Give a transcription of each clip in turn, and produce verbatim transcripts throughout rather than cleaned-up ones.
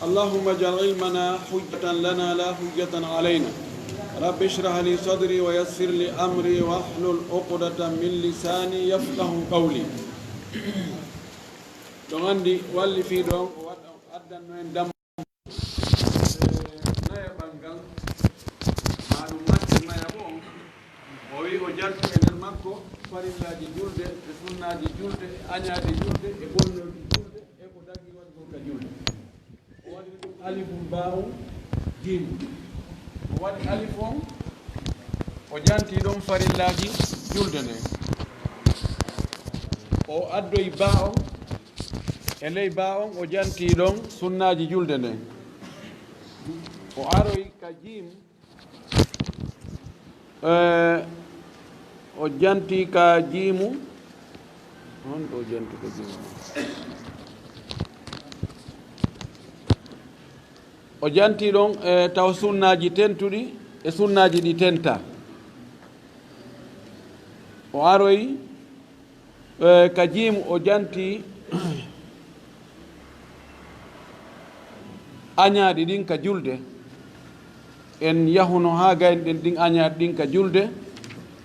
اللهم اجعل علمنا حجة لنا لا حجة علينا. رب اشرح لي صدري ويسر لي أمري واحلل عقدة من لساني يفقه قولي. Ɗon anndi walli fii ɗon o waɗa, o addanno en dam-, eh, nayaɓal ngal, maa ɗum macce nayaɓo on. O wi'i o jantu e nder makko farillaaji julde, e sunnaaji julde, e añaaɗi julde, e bonnooji julde, e ko dagi waɗugol ka julde. O waɗi ɗum alifun, baa'un, jiimun. O waɗi alif on, o janti ɗon farillaaji julde nden. O addoyi baa on, e ley baa on, o janti ɗon sunnaaji julde nden. O aroyi ka jiim, Eh, o janti ka jiimu. Honɗo o janti ka jiimu? O janti ɗon, eh, taw sunnaaji tentuɗi e sunnaaji ɗi tenta. O aroyi Eh, ka jiimu o janti añaaɗi ɗin ka julde. En yahuno haa gayni ɗen ɗin añaaɗi ɗin ka julde.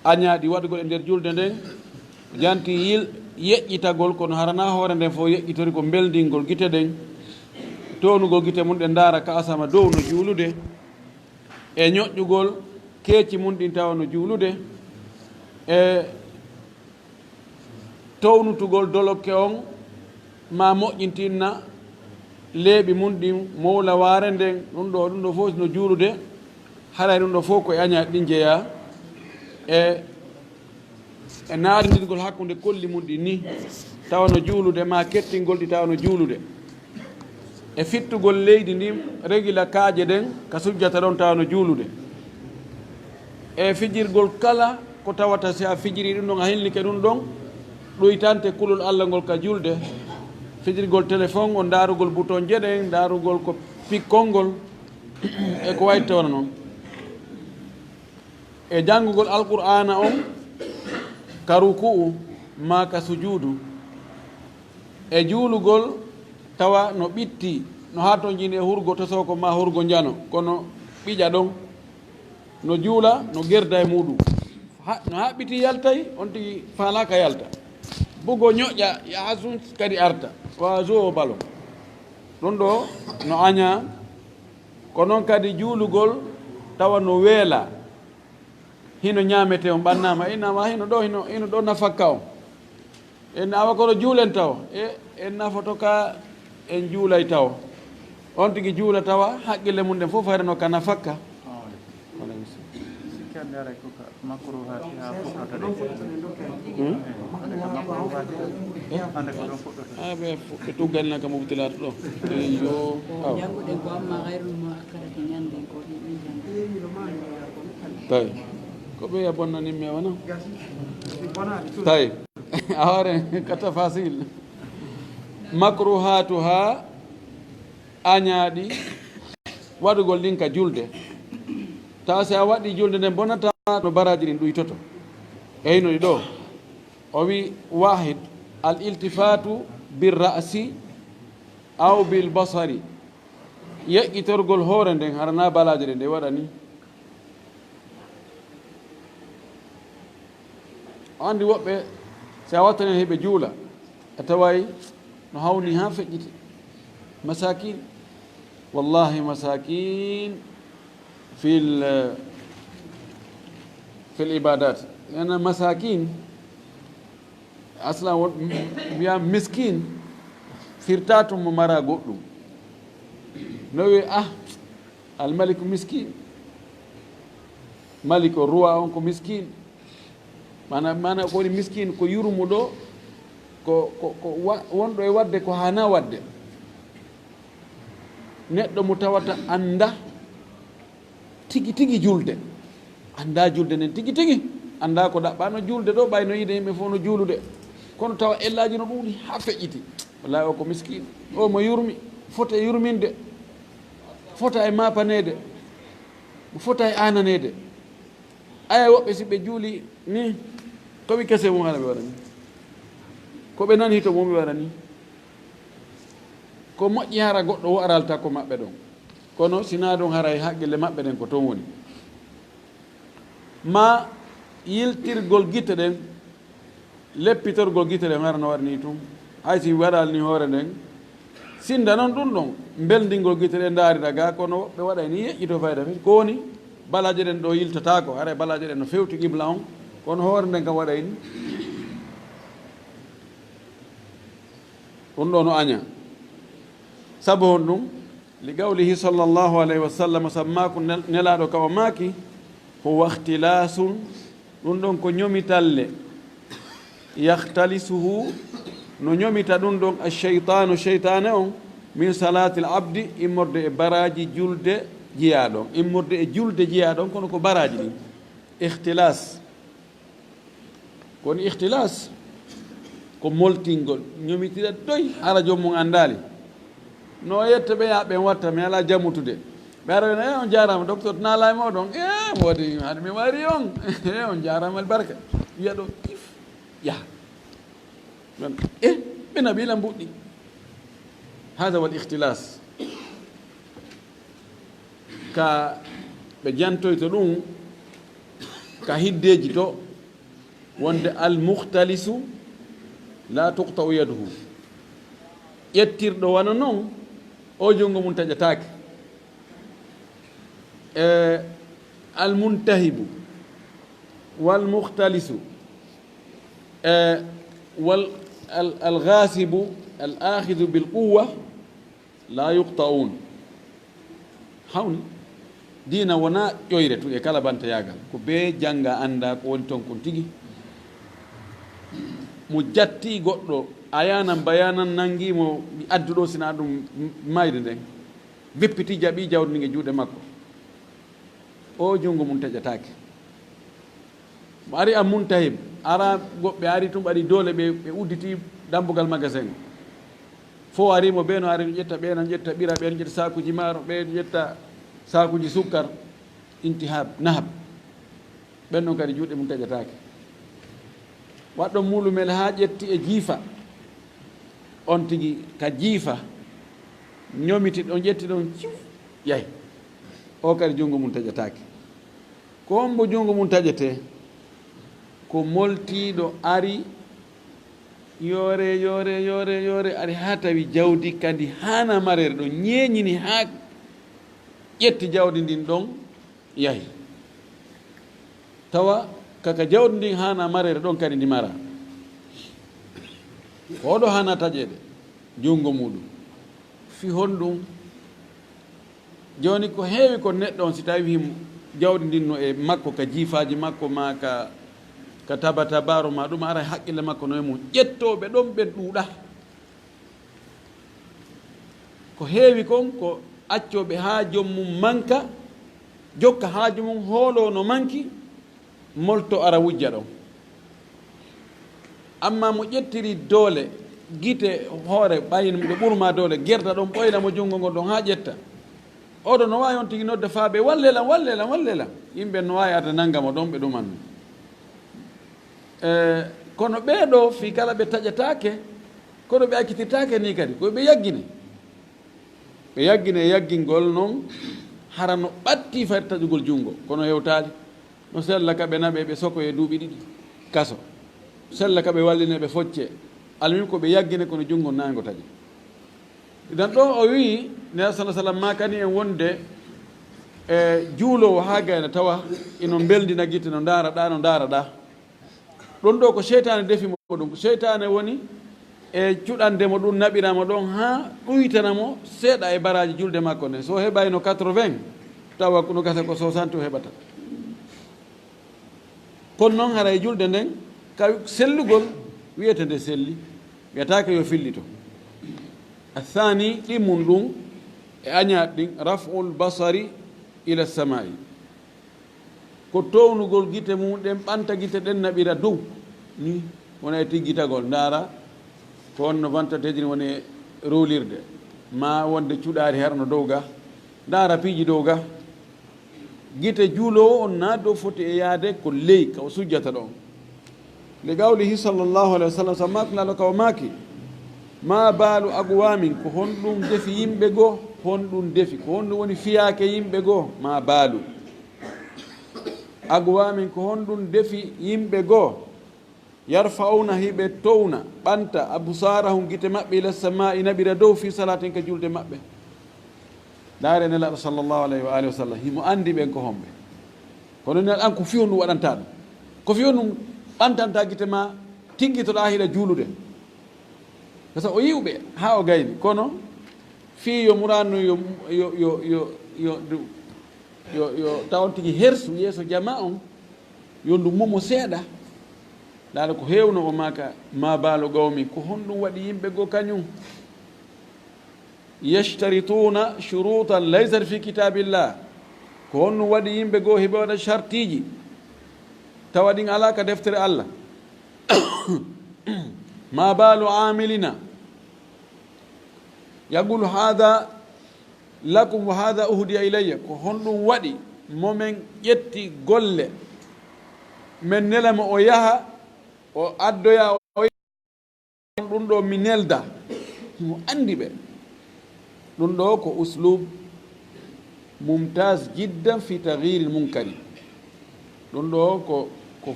Añaaɗi waɗugol e nder julde nden. O janti yil-, yeƴƴitagol, kono harana hoore nden fof yeƴƴitori ko mbeldingol gite ɗen, townugol gite mum ɗen ndaara ka asama dow no juulude, e ñoƴƴugol keeci mum ɗin tawa no juulude, e townutugol dolokke on, maa moƴƴintinna leeɓi mum ɗin, mowla waare nden, ɗum ɗo, ɗum ɗo fof no juulude, haray ɗum ɗo fof ko e añaaɗi ɗin jeyaa, e, e naarindingol hakkunde kolli mum ɗin ni, tawa no juulude, maa kettingol ɗi tawa no juulude. E fittugol leydi ndin, regila kaaƴe ɗen ka sujjata ɗon tawa no juulude. E fijirgol kala ko tawata si a fijiri ɗum ɗon, a hilnike ɗum ɗon, ɗoytante kulol Alla ngol ka julde. Fijirgol telefon on, ndaarugol butonje ɗen, ndaarugol ko pikkol ngol, e ko wayi tawno non. E janngugol Alqur'aana on ka ruku'u maa ka sujuudu. E juulugol tawa no ɓitti, no haatonjini e hurgo tosooko maa hurgo njano, kono ɓiƴa ɗon, no juula, no gerda e muuɗum. Ha-, no haɓɓiti yaltay, on tigi faalaaka yalta. Bugo ñoƴƴa, yaha sun kadi arta, wa jowo balon. Ɗum ɗo no añaa, ko noon kadi juulugol tawa no weela. Hino ñaametee on ɓannaama, innaama hino ɗo, hino, hino ɗo nafakka on. En awa kono juulen taw, e, en nafoto ka en juulay taw. On tigi juula tawa, haqqille mum ɗen fof hayrano ka nafakka. Aleykum salam. Sikki hannde aray ko ka makruhaati haa fuɗɗata de. Hmm? Eh, hannde ka makruhaati. Eh? Hannde ko ɗon fuɗɗata. Ah, ɓe fuɗɗo tuggalina ka mubtilaat ɗo. Eyyo. Aw. Jannguɗen ko amma gayrul muakkadati ñande ko ɗi, ɗi jannguɗen. Tawi. Ko ɓe ya bonnani mi wana? Tawi. A hoore ka tafasil. Makruhatuha, añaaɗi waɗugol ɗin ka julde. Tawa si a waɗi julde nden bonata no baraaji ɗin ɗuytoto. Eyno ɗi ɗo. O wi, wahid, al iltifatu bir ra'si aw bil basari. Yeƴƴitorgol hoore nden, hara na balaaje ɗe nde waɗani. O anndi woɓɓe, si a wattani heɓe juula, a taway no hawni haa feƴƴiti. Masakin, wallahi masakin fil, fil ibadat. Ena masakin, aslan won, mbiya miskin, firta tun mo mara goɗɗum. No wiye, ah, Almaliku miskin. Malik o, roi on ko miskin. Mana, mana ko woni miskin, ko yurmuɗo, ko, ko, ko wa-, wonɗo e waɗde ko hana waɗde. Neɗɗo mo tawata annda tigi tigi julde. Annda julde nden tigi tigi. Annda ko ɗaɓɓano julde ɗo, ɓay no yiide yimɓe fof no juulude. Kono tawa ellaaji no ɗuuɗi haa feƴƴiti. Wallahi o ko miskin. O mo yurmi, fota e yurminde. Fota e maapaneede. Mo fota e aananeede. Aya woɓɓe si ɓe juuli ni, ko ɓe kese mum hara ɓe waɗa ni. Ko ɓe nani hito mum ɓe waɗa ni. Ko moƴƴi hara goɗɗo wo aralta ko maɓɓe ɗon. Kono sinaa ɗum haray haqqille maɓɓe ɗen ko toon woni. Ma yiltirgol gite ɗen, leppitorgol gite ɗen hara no waɗi ni tun. Hay si waɗal ni hoore nden, sinda noon ɗum ɗon, mbeldingol gite ɗen ndaarira ga, kono woɓɓe waɗay ni yeƴƴito fayda fes. Ko woni, balaje ɗen ɗo yiltataako, haray balaje ɗen no fewti qibla on, kono hoore nden kam waɗay ni. Ɗum ɗo no aña. Sabu honɗum? Li qawlihi sallallahu alayhi wa sallam, sabu maaku nel-, nelaaɗo ka o maaki, huwa ikhtilasun, ɗum ɗon ko ñomitalle, yakhtalisuhu, no ñomita ɗum ɗon ash-shaytanu, shaytaane on, min salatil abdi, immorde e baraaji julde jiyaaɗo on, immorde e julde jiyaaɗo on, kono ko baraaji ɗin. Ikhtilas. Kono ikhtilas ko moltingol, ñomitira doy, hara joom mum anndaali. No yetta ɓe yaa ɓen watta, mi alaa jammutude. Ɓe ara wena, "Eh, on jaaraama, docteur, to naalaa e mooɗon." "Eh, mi waɗi, haɗa mi wari on." "Eh, on jaaraama, albarka." Wiya ɗo, "If, yaha." Ɗon, "Eh, ɓe naɓi ila mbuɗɗi." Hada wal ikhtilas. Ka ɓe jantoyto ɗum, ka hiddeeji to, wonde al mukhtalisu la tuqta'u yaduhu. Ƴettirɗo wano non, o junngo mum taƴataake. E al muntahibu wal mukhtalisu, e wal, al, al ghasibu, al akhidhu bil quwwa, la yuqta'un. Hawni, diina wonaa ƴoyre tun e kala banteyaagal. Ko bee jannga annda ko woni ton kon tigi. Mo jatti goɗɗo, ayanan bayanan nangi mo, mi addu ɗo sinaa ɗum mayde nden. Wippiti jaɓi jawdi ndin e juuɗe makko. O junngo mum taƴataake. Mo ari a muntahib, ara goɓɓe ari tun ɓaɗi doole ɓe, ɓe udditi dambugal magasin. Fof ari mo ɓe no ari no ƴetta, ɓe no ƴetta ɓira, ɓe no ƴetta saakuji maaro, ɓe no ƴetta saakuji sukkar, intihab, nahab. Ɓen non kadi juuɗe mum taƴataake. Waɗɗo mulumel haa ƴetti e jiifa. On tigi ka jiifa, ñomiti ɗon, ƴetti ɗon, ciw, yahi. O kadi junngo mum taƴataake. Ko hombo junngo mum taƴetee? Ko moltiiɗo ari, yoore, yoore, yoore, yoore, ari haa tawi jawdi kadi haana mareede ɗon, ñeeñini haa ƴetti jawdi ndin ɗon, yahi. Tawa kaka jawdi ndin haana mareede ɗon kadi ndi mara. Ko oɗo haana taƴeede, junngo muuɗum. Fii honɗum? Jooni ko heewi kon neɗɗo on, si tawi himo jawdi ndin no e makko, ka jiifaaji makko, ma ka, ka taba tabaaro, ma ɗum ara e haqqille makko no e mum. Ƴettooɓe ɗon ɓen ɗuuɗaa. Ko heewi kon ko accooɓe haa joom mum manka, jokka haaju mum, hooloo no manki, molto ara wujja ɗon. Amma mo ƴettiri doole, gite, hoore, ɓay miɗo ɓurma doole, gerda ɗon, ɓoyla mo junngo ngon ɗon haa ƴetta. Oɗo no waawi on tigi nodda faaɓe, "Walle lan, walle lan, walle lan." Yimɓe no waawi arde nannga mo ɗon, ɓe ɗuman mo. E, kono ɓee ɗoo, fii kala ɓe taƴataake, kono ɓe accitirtaake nii kadi, ko ɓe yaggine. Ɓe yaggine e yaggingol non, hara no ɓatti fayde taƴugol junngo, kono hewtaali. No sella ka ɓe naɓe, ɓe sokoye duuɓi ɗiɗi kaso. Sella ka ɓe walline, ɓe focce. Almuhim ko ɓe yaggine, kono junngo naango taƴe. Idan ɗo o wi'i, Nelaaɗo sallallahu alaihi wasallam maakani en wonde, e, juuloowo haa gayna tawa ino mbeldina gite, no ndaara ɗaa, no ndaara ɗaa. Ɗum ɗo ko seytaane defi mo ɗum. Ko seytaane woni e cuɗande mo ɗum, naɓira mo ɗon haa ɗuytana mo seeɗa e baraaji julde makko nden. So o heɓayno quatre-vingts, tawa no gasa ko soixante o heɓata. Kono noon, hara e julde nden, ka sellugol wiyete nde selli, wiyataake yo fillito. Athani, ɗimmun ɗum e añaaɗi ɗin, raf'ul basari ila samaa'i. Ko townugol gite mum ɗen, ɓanta gite ɗen, naɓira dow. Ni wona e tiggitagol, ndaara ko wonno vantateeji ni woni e rowlirde, ma wonde cuɗaari harno dow ga, ndaara piiji dow ga. Gite juuloowo on naa dow foti e yaade, ko ley ka o sujjata ɗon. Li qawlihi sallallahu alaihi wasallam, sabu maaki Laalo ka o maaki, Ma baalu aqwaamin, ko honɗum defi yimɓe goo? Honɗum defi? Ko honɗum woni fiyaake yimɓe goo? Ma baalu aqwaamin, ko honɗum defi yimɓe goo? Yarfa'una, hiɓe towna, ɓanta, absaarahum, gite maɓɓe, ila samaa'i, naɓira dow, fi salaatin, ka julde maɓɓe. Ndaare Nelaaɗo sallallahu alayhi wa alihi wa sallam, himo anndi ɓen ko homɓe. Kono Nelaaɗo an ko fiyon ɗum waɗanta ɗum. Ko fiyon ɗum ɓantanta gite ma, tiggitoɗaa hiɗa juulude. Parce que o yi'uɓe haa o gayni. Kono fii yo muraano yo, yo, yo, yo, yo, yo, yo taw on tigi hersu yeeso jamaa on, yo ndu momo seeɗa. Ndaara ko heewno o maaka, ma baalu qawmin, ko honɗum waɗi yimɓe goo kañum? Yashtarituuna shuruutan laysat fi kitaabillah. Ko honɗum waɗi yimɓe goo hiɓe waɗa shartiiji tawa ɗin alaa ka deftere Allah? Ma baalu aamilina yaqulu haada lakum wa haada uhdiya ilayya. Ko honɗum waɗi mo men ƴetti golle, men nela mo o yaha, o addoya, o ɗum ɗo mi nelda? Mo anndi ɓe. Ɗum ɗo ko uslub mumtaz jiddan fi taghyiril munkari. Ɗum ɗo ko, ko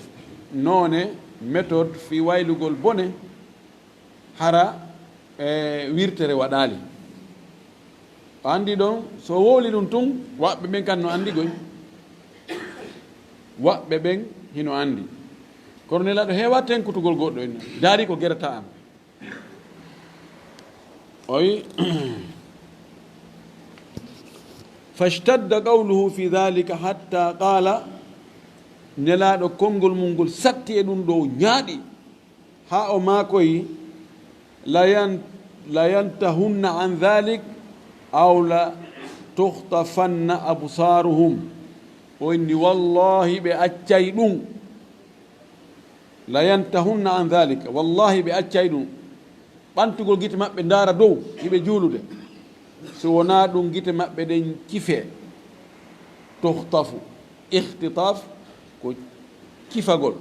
noone, méthode fi waylugol bone, hara e wirtere waɗaali. O anndi ɗon, so wowli ɗum tun, waɓɓe ɓen kan no anndi goy. Waɓɓe ɓen hino anndi. Kono Nelaaɗo heewa tenkutugol goɗɗo en. Daari ko gerata an. O wi, fashtadda qawluhu fi dhalika hatta qala, Nelaaɗo konngol mum ngol satti e ɗum ɗo, o ñaaɗi. Haa o maakoyi, "La yan-, la yantahunna an dhalik, aw la tukhtafanna absaruhum." O inni, "Wallahi, ɓe accay ɗum." "La yantahunna an dhalik." Wallahi, ɓe accay ɗum. Ɓantugol gite maɓɓe ndaara dow, hiɓe juulude. So wonaa ɗum, gite maɓɓe ɗen cife. Tukhtafu. Ikhtitaf ko cifagol.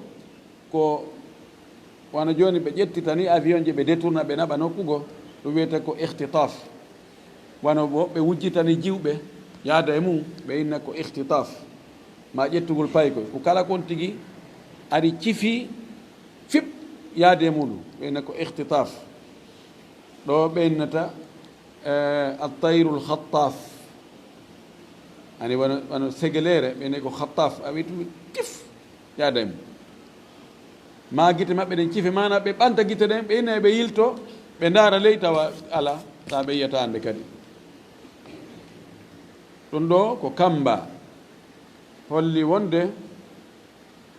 Ko wano jooni ɓe ƴettita ni avion je ɓe détourna ɓe naɓa nokku goo, ɗum wiyetee ko ikhtitaf. Wano bo ɓe wujjita ni jiwɓe yaada e mum, ɓe inna ko ikhtitaf. Ma ƴettugol paykoy. Ko kala kon tigi ari cifi fip yaade e muɗum, ɓe inna ko ikhtitaf. Ɗo ɓe innata, eh, at-tayrul khattaf. Ani wano, wano segeleere, ɓe inna ko khattaf, a wi'tu tif, yaada e mum. Ma gite maɓɓe ɗen cife, maana ɓe ɓanta gite ɗen, ɓe inna ɓe yilto, ɓe ndaara ley tawa ala, ta ɓe yiyata hande kadi. Ɗum ɗo ko kamba, holli wonde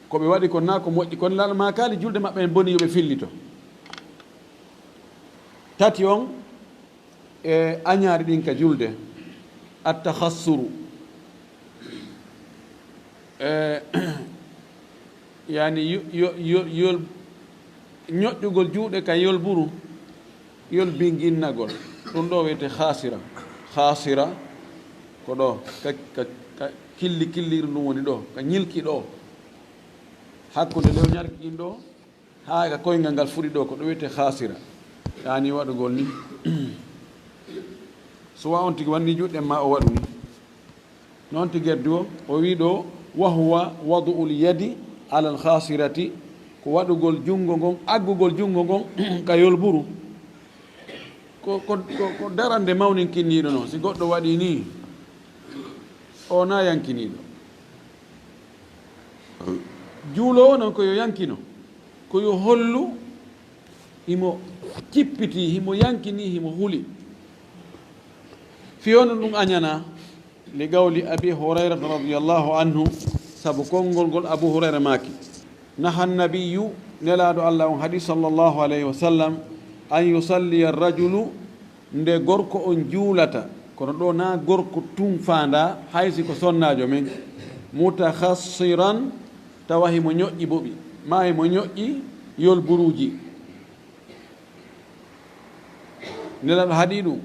ko ɓe waɗi kon na ko moƴƴi, kono Nelaaɗo maakaali julde maɓɓe en boni, yo ɓe fillito. Tati on e añaari ɗin ka julde, at-takhassuru. E, yani yo, yo, yo, yol-, ñoƴƴugol juuɗe ka yolburu, yolbinginnagol. Ɗum ɗo wiyetee khasira. Khasira ko ɗo, ka, ka, ka killi killiri ndun woni ɗo, ka ñilki ɗo. Hakkunde lewñarki ɗin ɗo, haa ka koyngal ngal fuɗi ɗo, ko ɗum wiyetee khasira. Yani waɗugol ni. So wa on tigi wanni juuɗe ma o waɗu ni. Noon tigi addi o, o wii ɗo, "Wa huwa wadu'ul yadi alal khasirati," ko waɗugol junngo ngon, aggugol junngo ngon ka yolburu. Ko, ko, ko, ko darande mawninkiniiɗo non. Si goɗɗo waɗii nii, o na yankiniiɗo. Juuloowo non ko yo yankino, ko yo hollu himo cippitii, himo yankinii, himo huli. Fii honɗun ɗum añanaa? Li qawli Abi Hurayrata radiyallahu anhu, sabu konngol ngol Abu Hurayra maaki, naha nabiyyu, Nelaaɗo Allah on haɗi sallallahu alayhi wa sallam, an yusalliya rajulu, nde gorko on juulata, kono ɗo na gorko tun faandaa, hay si ko sonnaajo men, mutakhassiran, tawa himo ñoƴƴi boɓi, maa himo ñoƴƴi yolburuuji. Nelaaɗo haɗi ɗum.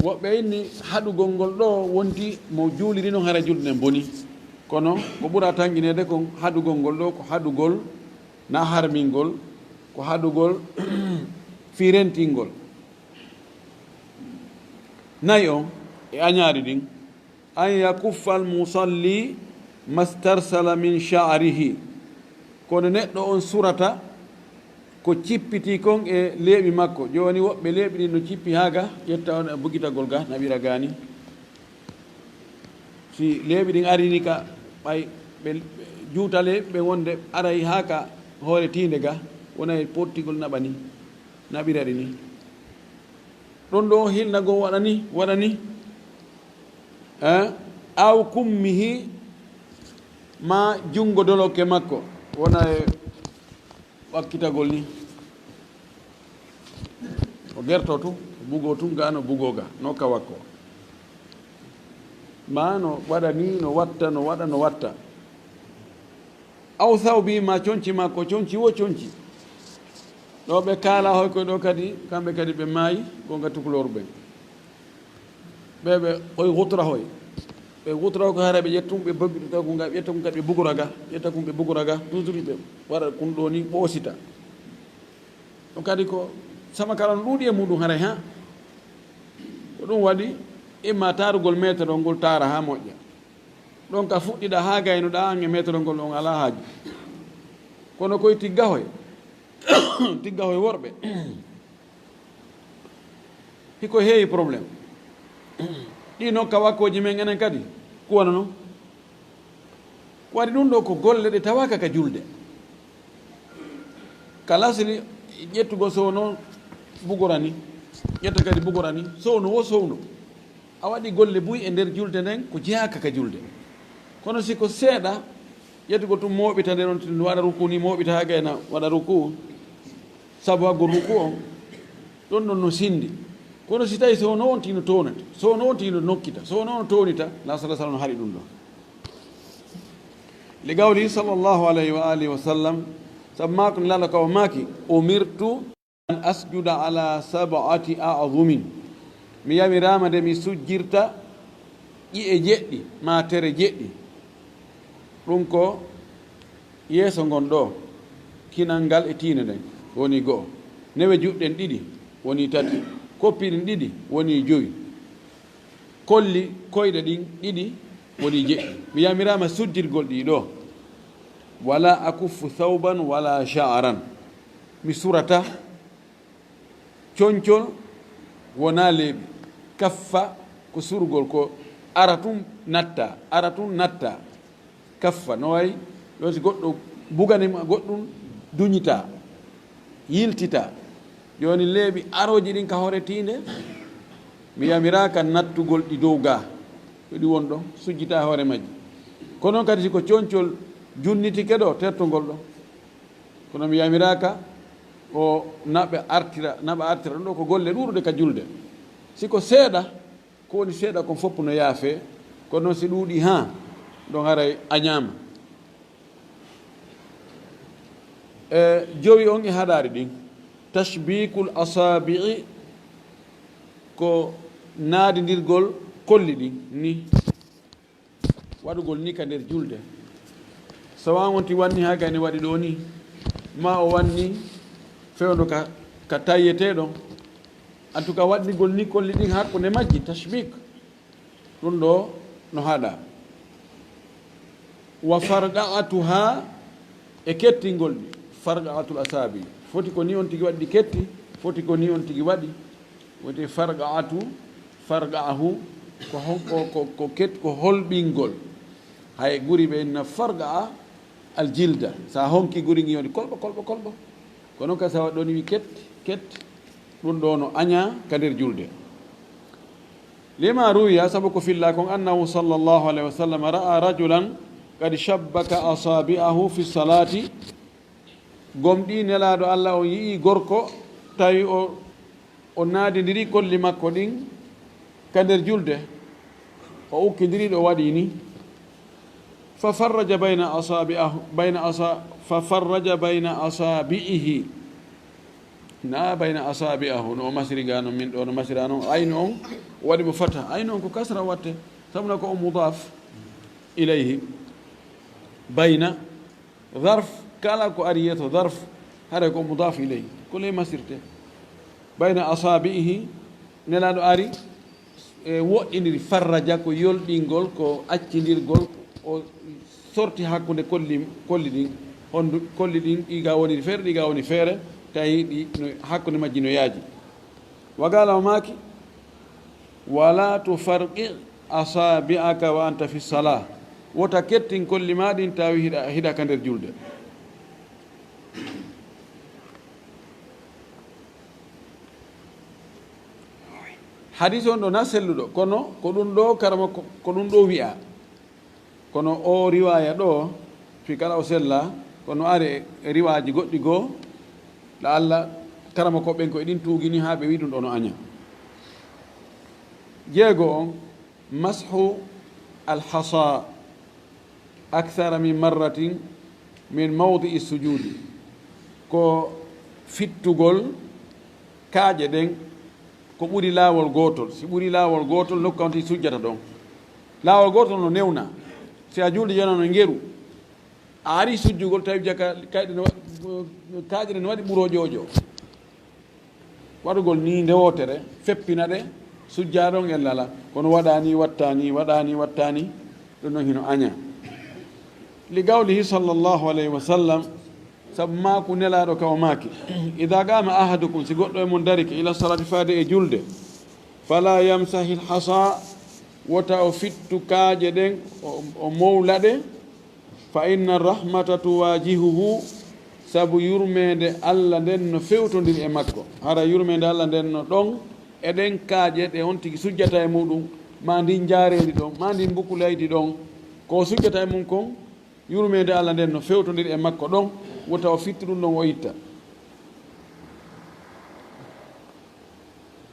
Woɓɓe inni haɗugol ngol ɗo wonti mo juuliri non hara julde nden boni. Kono ko ɓura tanƴineede kon haɗugol ngol ɗo ko haɗugol na harmingol, ko haɗugol fii rentingol. Nayi on e añaari ɗin, an yakuffa al musalli mastarsala min sha'rihi, kono neɗɗo on surata ko cippitii kon e leeɓi makko. Jooni woɓɓe leeɓi ɗin no cippi haa ga, ƴetta on e bugitagol ga, naɓira gaani. Si leeɓi ɗin arini ka, ɓay ɓe juutale ɓe wonde aray haa ka hoore tiinde ga, wona e pottigol naɓani, naɓira ɗi ni. Ɗon ɗo hilnagol waɗani, waɗani, eh, aw kummihi, ma junngo dolokke makko, wona e wakkitagol ni. O gerto tun, bugo tun, ga no bugo ga, no ka wakko. Ma no waɗa ni, no watta, no waɗa, no watta. Aw thawbi ma conci makko, conci wo conci. Ɗo ɓe kaala hoy koy ɗo kadi, kamɓe kadi ɓe maayi, gonga tukulooru ɓen. Ɓe ɓe hoy gutra hoy. Ɓe gutra ko hara ɓe ƴettun ɓe bobbita kun ga, ƴetta kun kadi ɓe bugura ga, ƴetta kun ɓe bugura ga, toujours ɓe waɗa kun ɗo ni ɓoosita. Ɗum kadi ko sama kala no ɗuuɗi e muɗum haray ha. Ko ɗum waɗi imma taarugol meterol ngol taara ha moƴƴa. Ɗon ka fuɗɗiɗa ha gaynuɗa an e meterol ngol on alaa haaju. Kono koye tiggahoy, tiggahoy worɓe. Hiko heewi problème. Ɗi nokka wakkooji men enen kadi, ko wano non. Ko waɗi ɗum ɗo ko golle ɗe tawaaka ka julde. Ka lasli ƴettugol sowno bugorani, ƴetta kadi bugorani, sowno wo sowno. A waɗi golle buy e nder julde nden ko jeyaaka ka julde. Kono si ko seeɗa, ƴettugol tun mooɓita nde ɗon tun waɗa ruku ni, mooɓita haa gayna waɗa ruku, sabu haggol ruku on, ɗon ɗon no sindi. Kono si tawi sowno on tino townata, sowno on tino nokkita, sowno on townita, la sala sala no haɗi ɗum ɗon. Li qawlihi sallallahu alayhi wa alihi wa sallam, sabu maako Nelaɗo ka o maaki, "Umirtu an asjuda ala sab'ati a'zumin." Mi yamiraama nde mi sujjirta ƴi'e jeɗɗi, maa tere jeɗɗi. Ɗum ko yeeso ngon ɗo, kinal ngal e tiinde nden, woni go'o. Newe juɗɗen ɗiɗi, woni tati. Koppi ɗin ɗiɗi, woni jowi. Kolli koyɗe ɗin ɗiɗi woni jeɗɗi. Mi yamiraama sujjirgol ɗi ɗo. Wala akuffu thawban wala sha'ran. Mi surata concol wona leeɓi. Kaffa ko surgol, ko ara tun natta, ara tun natta. Kaffa, no wayi ɗon si goɗɗo bugani ma goɗɗum, duñita, yiltita. Jooni leeɓi arooji ɗin ka hoore tiinde, mi yamiraaka nattugol ɗi dow ga, ko ɗi won ɗon, sujjita hoore majji. Kono kadi si ko concol junnitike ɗo, tertugol ɗo. Kono mi yamiraaka o naɓe artira, naɓa artira ɗum ɗo ko golle ɗuuɗuɗe ka julde. Si ko seeɗa, ko woni seeɗa kon fof no yaafee, kono noon si ɗuuɗii haa ɗon haray a ñaama. E jowi on e haɗaari ɗin, tashbikul asabi'i ko naadindirgol kolli ɗin ni, waɗugol ni ka nder julde. Sawa on ti wanni haa gayne waɗi ɗo ni, ma o wanni fewndo ka, ka tayyetee ɗon. En tout cas, waɗnigol ni kolli ɗin hakkunde majji, tashbik. Ɗum ɗo no haɗa. Wa farqa'atuha, e kettingol ɗi, farqa'atul asabi. Foti ko ni on tigi waɗi ɗi ketti, foti ko ni on tigi waɗi. Woni farqa'atu, farqa'ahu, ko hon-, ko, ko, ko ket-, ko holɓingol. Hay guri ɓe inna farqa'a al jilda. Sa honki guri ngi woni kolɓo, kolɓo, kolɓo. Kono ka sa waɗɗoni wi ket, ket, ɗum ɗo no aña ka nder julde. Lima ruwiya, sabu ko filla kon, annahu sallallahu alayhi wa sallam ra'a rajulan qad shabbaka asabi'ahu fi salati. Gomɗii Nelaaɗo Allah on yi'ii gorko, tawi o, o naadindiri kolli makko ɗin ka nder julde, o ukkindiri ɗo waɗi ni. Fa farraja bayna asabi'ahu, bayna asa-, fa farraja bayna asabi'ihi. Na bayna asabi'ahu, no o masiri ga non, min ɗo no masira non. Aynu on, waɗi mo fata. Aynu on ko kasra watte, sabu na ko o mudaf ilayhi. Bayna, zarf, kala ko ari yeeso zarf, hare ko mudaf ilayhi. Ko ley masirte. Bayna asabi'ihi, Nelaaɗo ari, E woɗɗiniri, farraja ko yolɗingol, ko accindirgol, o sorti hakkunde kolli, kolli ɗin, hondu, kolli ɗin, ɗi ga woni feere, ɗi ga woni feere, tawi ɗi no, hakkunde majji no yaaji. Wa qala, o maaki, "Wala tufarqi asabi'aka wa anta fi salah." Wota kettin kolli ma ɗin tawi hiɗa, hiɗa ka nder julde. Hadis on ɗo na selluɗo, kono ko ɗum ɗo karama ko, ko ɗum ɗo wi'a. Kono o riwaya ɗo, fi kala o sella, kono ari e riwaji goɗɗi goo, ɗa Allah karama ko ɓen ko e ɗin tuugini haa ɓe wi ɗum ɗo no aña. Jeego on, mashu alhasa akthara min marratin min mawdi'i sujudi, ko fittugol kaaƴe ɗen ko ɓuri laawol gootol. Si ɓuri laawol gootol, nokku on ti sujjata ɗon. Laawol gootol no newna. Si a juulde jonano ngeru, a ari sujjugol, tawi jaka kayɗe no wa-, kaaƴe ɗen no waɗi ɓuro ƴoƴo. Waɗugol ni nde wootere, feppina ɗe, sujja ɗon e lala. Kono waɗa ni, watta ni, waɗa ni, watta ni, ɗum ɗon hino aña. Li qawlihi sallallahu alayhi wa sallam, sabu maaku Nelaaɗo ka o maaki, "Idha qama ahadukum," si goɗɗo e mon darike, "ila salati," faade e julde, "fala yamsahil hasa," wota o fittu kaaƴe ɗen, o, o mowla ɗe, "fa inna rahmata tuwajihuhu," sabu yurmeende Allah nden no fewtondiri e makko. Hara yurmeende Allah nden no ɗon e ɗen kaaƴe ɗe on tigi sujjata e muɗum, ma ndin njaareendi ɗon, ma ndin mbukulaydi ɗon. Ko o sujjata e mum kon, yurmeende Allah nden no fewtondiri e makko ɗon, wota o fittu ɗum ɗon o itta.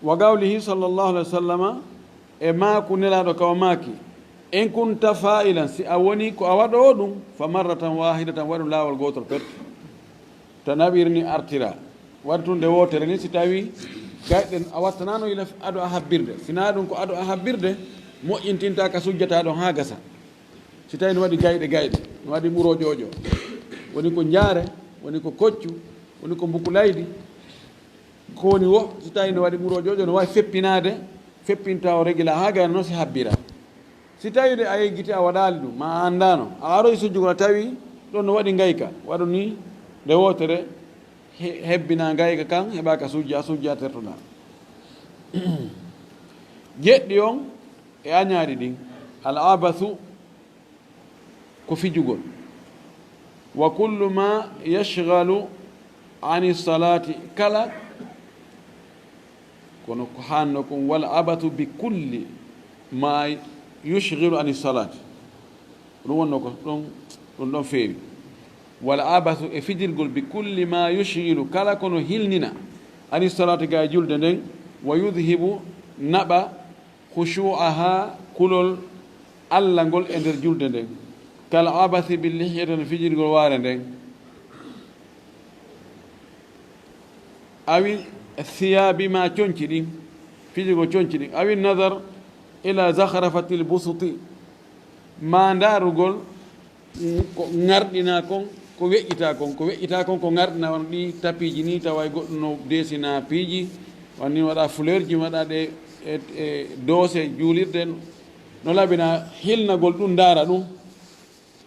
Wa qawlihi sallallahu alayhi wa sallama, e maaku Nelaaɗo ka o maaki, "In kunta fa'ilan," si a woni ko a waɗoowo ɗum, "fa marratan wahidatan," waɗu laawol gootol pet. Ta naɓirni artira, waɗu tun nde wootere ni, si tawi gayɗe a wattanano ila ado a habbirde. Si na ɗum ko ado a habbirde, moƴƴintinta ka sujjata ɗon haa gasa. Si tawi no waɗi gayɗe gayɗe, no waɗi ɓuro ƴoƴo, woni ko njaare, woni ko koccu, woni ko mbukulaydi, ko woni wo, si tawi no waɗi ɓuro ƴoƴo, no wawi feppinaade, feppinta o regila haa gayna no si habbira. Si tawi de a yeggiti a waɗaali ɗum, ma a anndano, a aroy sujjugol a tawi ɗon no waɗi ngayka, waɗu ni nde wootere, he-, hebbina ngayka kan, heɓa ka sujja, a sujja tertoɗa. Jeɗɗi on e añaari ɗin, al abathu, ko fijugol. Wa kullu ma yashghalu ani salati, kala, kono ko hanno kon, wal abathu bi kulli ma yushghilu ani salati. Ɗum wonno ko ɗon, ɗum ɗon feewi. Wal abathu, e fijirgol, bi kulli ma yushghilu, kala kono hilnina, ani salati, ga e julde nden, wa yudhibu, naɓa, khushu'aha, kulol Allah ngol e nder julde nden. Kal abathi bil lihyati, no fijirgol waare nden. Awi thiyabi, ma conci ɗin, fijirgol conci ɗin. Awi nadhar ila zakhrafatil busuti, ma ndarugol ko ŋarɗina kon, ko weƴƴita kon, ko weƴƴita kon, ko ŋarɗina, wano ɗi tapiiji ni, tawa e goɗɗum no desina piiji, wano ni waɗa fleurji, waɗa ɗe e, e doose juulirde, no labina hilnagol ɗum, ndaara ɗum.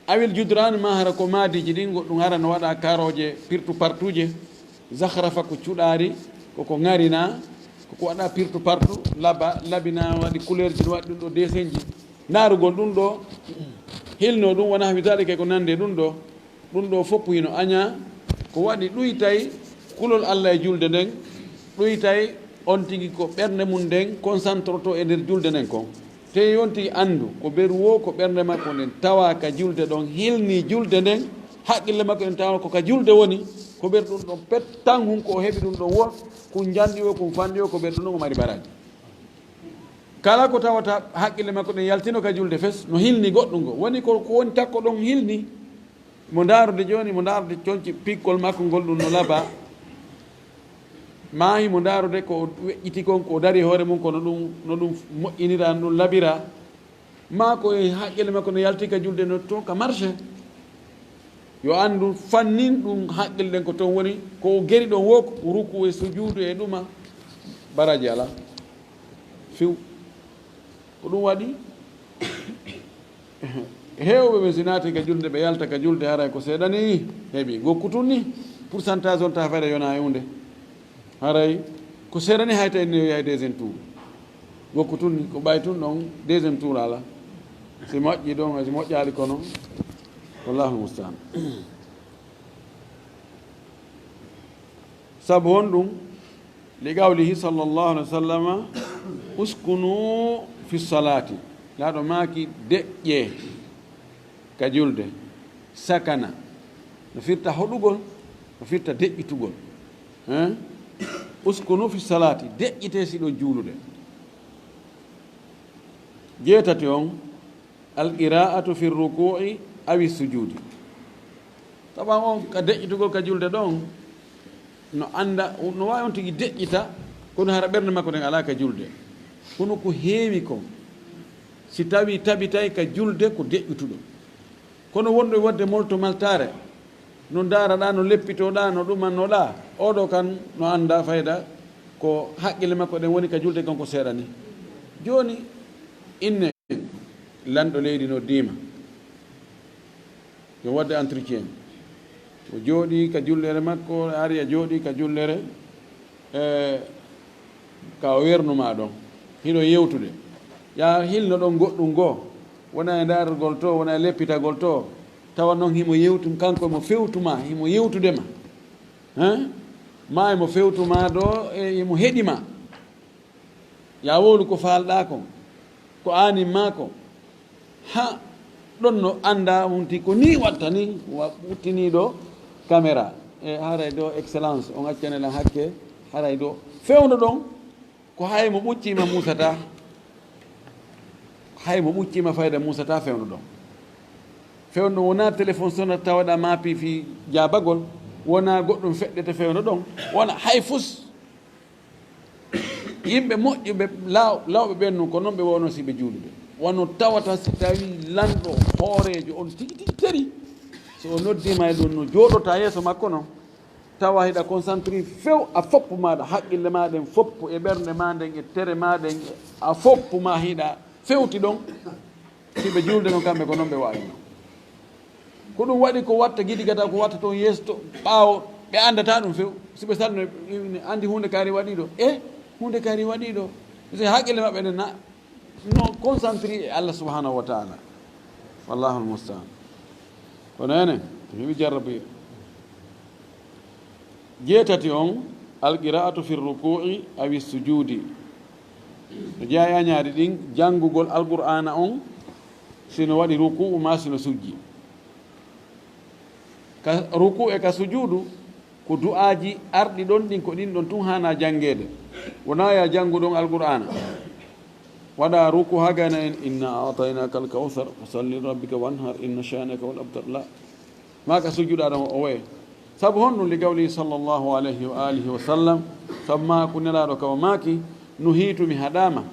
Awil judrani, ma hara ko maadiiji ɗin, goɗɗum hara no waɗa karooje pirtu partuje, zakhrafa ko cuɗaari, koko ŋarina, koko waɗa pirtu partu, laba, labina, waɗi couleurji, no waɗi ɗum ɗo dessinji. Ndaarugol ɗum ɗo, hilno ɗum, wa nahwi dhalika, ko nande ɗum ɗo. Ɗum ɗo fof hino aña, ko waɗi ɗuytay kulol Allah e julde nden, ɗuytay on tigi ko ɓernde mum nden concentroto e nder julde nden kon. Te on tigi anndu ko beru wo, ko ɓernde makko nden tawa ka julde ɗon, hilni julde nden, haqqille makko ɗen tawa ko ka julde woni, ko ɓer ɗum ɗon pet tan hun ko o heɓi ɗum ɗon wo, kun njanɗi wo, kun fanɗi wo, ko ɓer ɗum ɗon o mari baraji. Kala ko tawata haqqille makko ɗen yaltino ka julde fes, no hilni goɗɗum ngo. Woni ko, ko woni takko ɗon hilni. Mo ndaarude jooni, mo ndaarude conci pikkol makko ngol ɗum no laba. Maahi mo ndaarude ko o weƴƴiti kon, ko o dari e hoore mum, kono ɗum, no ɗum moƴƴinira, no ɗum labira. Ma ko e haqqille makko no yalti ka julde no to ka marché. Yo anndu fannin ɗum haqqille ɗen ko toon woni, ko o geri ɗon wo, ko ruku e sujuudu e ɗuma, baraji alaa. Few. Ko ɗum waɗi heewɓe ɓe, si naati ka julde, ɓe yalta ka julde, haray ko seeɗa ni heɓi. Gokku tun ni, pourcentage on ta fayda yona e hunde. Haray ko seeɗa ni, hay tawi ne yahay deuxième tour. Gokku tun ni, ko ɓay tun ɗon deuxième tour ala. Si moƴƴi ɗon, si moƴƴaali kono, wallahu musta'an. Sabu honɗum? Li qawlihi sallallahu alaihi wa sallama, "Uskunu fi salati." Laaɗo maaki, "Deƴƴe ka julde." Sakana. No firta hoɗugol, no firta deƴƴitugol. Hein? "Uskunu fi salati." Deƴƴite si ɗon juulude. Jeetati on, "Al qira'atu fi ruku'i awi sujudi." Tawa on ka deƴƴitugol ka julde ɗon, no anda, no waawi on tigi deƴƴita, kono hara ɓernde makko nden alaa ka julde. Kono ko heewi kon, si tawi tabitay ka julde ko deƴƴutuɗo. Kono wonɗo e waɗde molto maltaare, no ndaaraɗaa, no leppitoɗaa, no ɗumannoɗaa, oɗo kan no anda fayda ko haqqille makko ɗen woni ka julde kon ko seeɗa ni. Jooni, inne lanɗo leydi noddiima. Yo waɗde entretien. O jooɗii ka jullere makko, ari a jooɗii ka jullere, e, ka o wernumaa ɗon. Hiɗo yewtude. Yaa hilno ɗon goɗɗum goo. Wona e ndaargol to, wona e leppitagol to. Tawa noon himo yewtu, kanko himo fewtu ma, himo yewtude ma. Hein? Ma himo fewtu ma ɗo, e himo heɗi ma. Yaa wowlu ko faalɗaa kon, ko aanin maa kon. Ha ɗon no anndaa hunti ko nii watta nii, wa ɓuttiniiɗo caméra. E haray ɗo excellence, on accane lan hakke, haray ɗo fewndo ɗon, ko hay mo ɓuccii ma muusataa, hay mo ɓuccii ma fayda muusataa fewndo ɗon. Fewndo wonaa téléphone sonata tawaɗaa maapi fii jaabagol, wonaa goɗɗum feɗɗete fewndo ɗon, wona hay fus. Yimɓe moƴƴuɓe, law-, lawɓe ɓen nun, ko non ɓe wonoo si ɓe juulude. Wano tawata si tawi lanɗo hooreejo on tigi tigi teri, so o noddiima e ɗum no jooɗotaa yeeso makko non, tawa hiɗa concentré few a foppu maaɗa, haqqille maa ɗen foppu e ɓernde maa nden e tere maa ɗen, a foppu maa hiɗa fewti ɗon. Si ɓe juulde non, kamɓe ko non ɓe waawino. Ko ɗum waɗi ko watta gidigata, ko watta toon yeeso to ɓaawo, ɓe anndataa ɗum few. Si ɓe salno, ɓe anndi huunde kaari waɗii ɗo. E huunde kaari waɗii ɗo. Si haqqille maɓɓe nden na, no concentré e Allah subhanahu wa ta'ala. Wallahul musta'an. Kono enen, mi jarrabu. Jeetati on, alqira'atu fi ruku'i awi sujudi. No jeyaa e añaari ɗin, janngugol Alqur'aana on, si no waɗi ruku'u maa si no sujji. Ka ruku'u e ka sujuudu, ko du'aaji arɗi ɗon ɗin, ko ɗin ɗon tun haanaa janngeede. Wonaa yaa janngu ɗon Alqur'aana. Waɗa ruku'u haa gayna en, "Inna a'taynaka al-kawthar, fasalli li rabbika wanhar, inna shani'aka huwal abtar." La. Maa ka sujjuɗaa ɗon o waye. Sabu honɗum? Li qawlihi sallallahu alayhi wa alihi wa sallam. Sabu maaku Nelaaɗo ka o maaki, "Nuhiitu, mi haɗaama,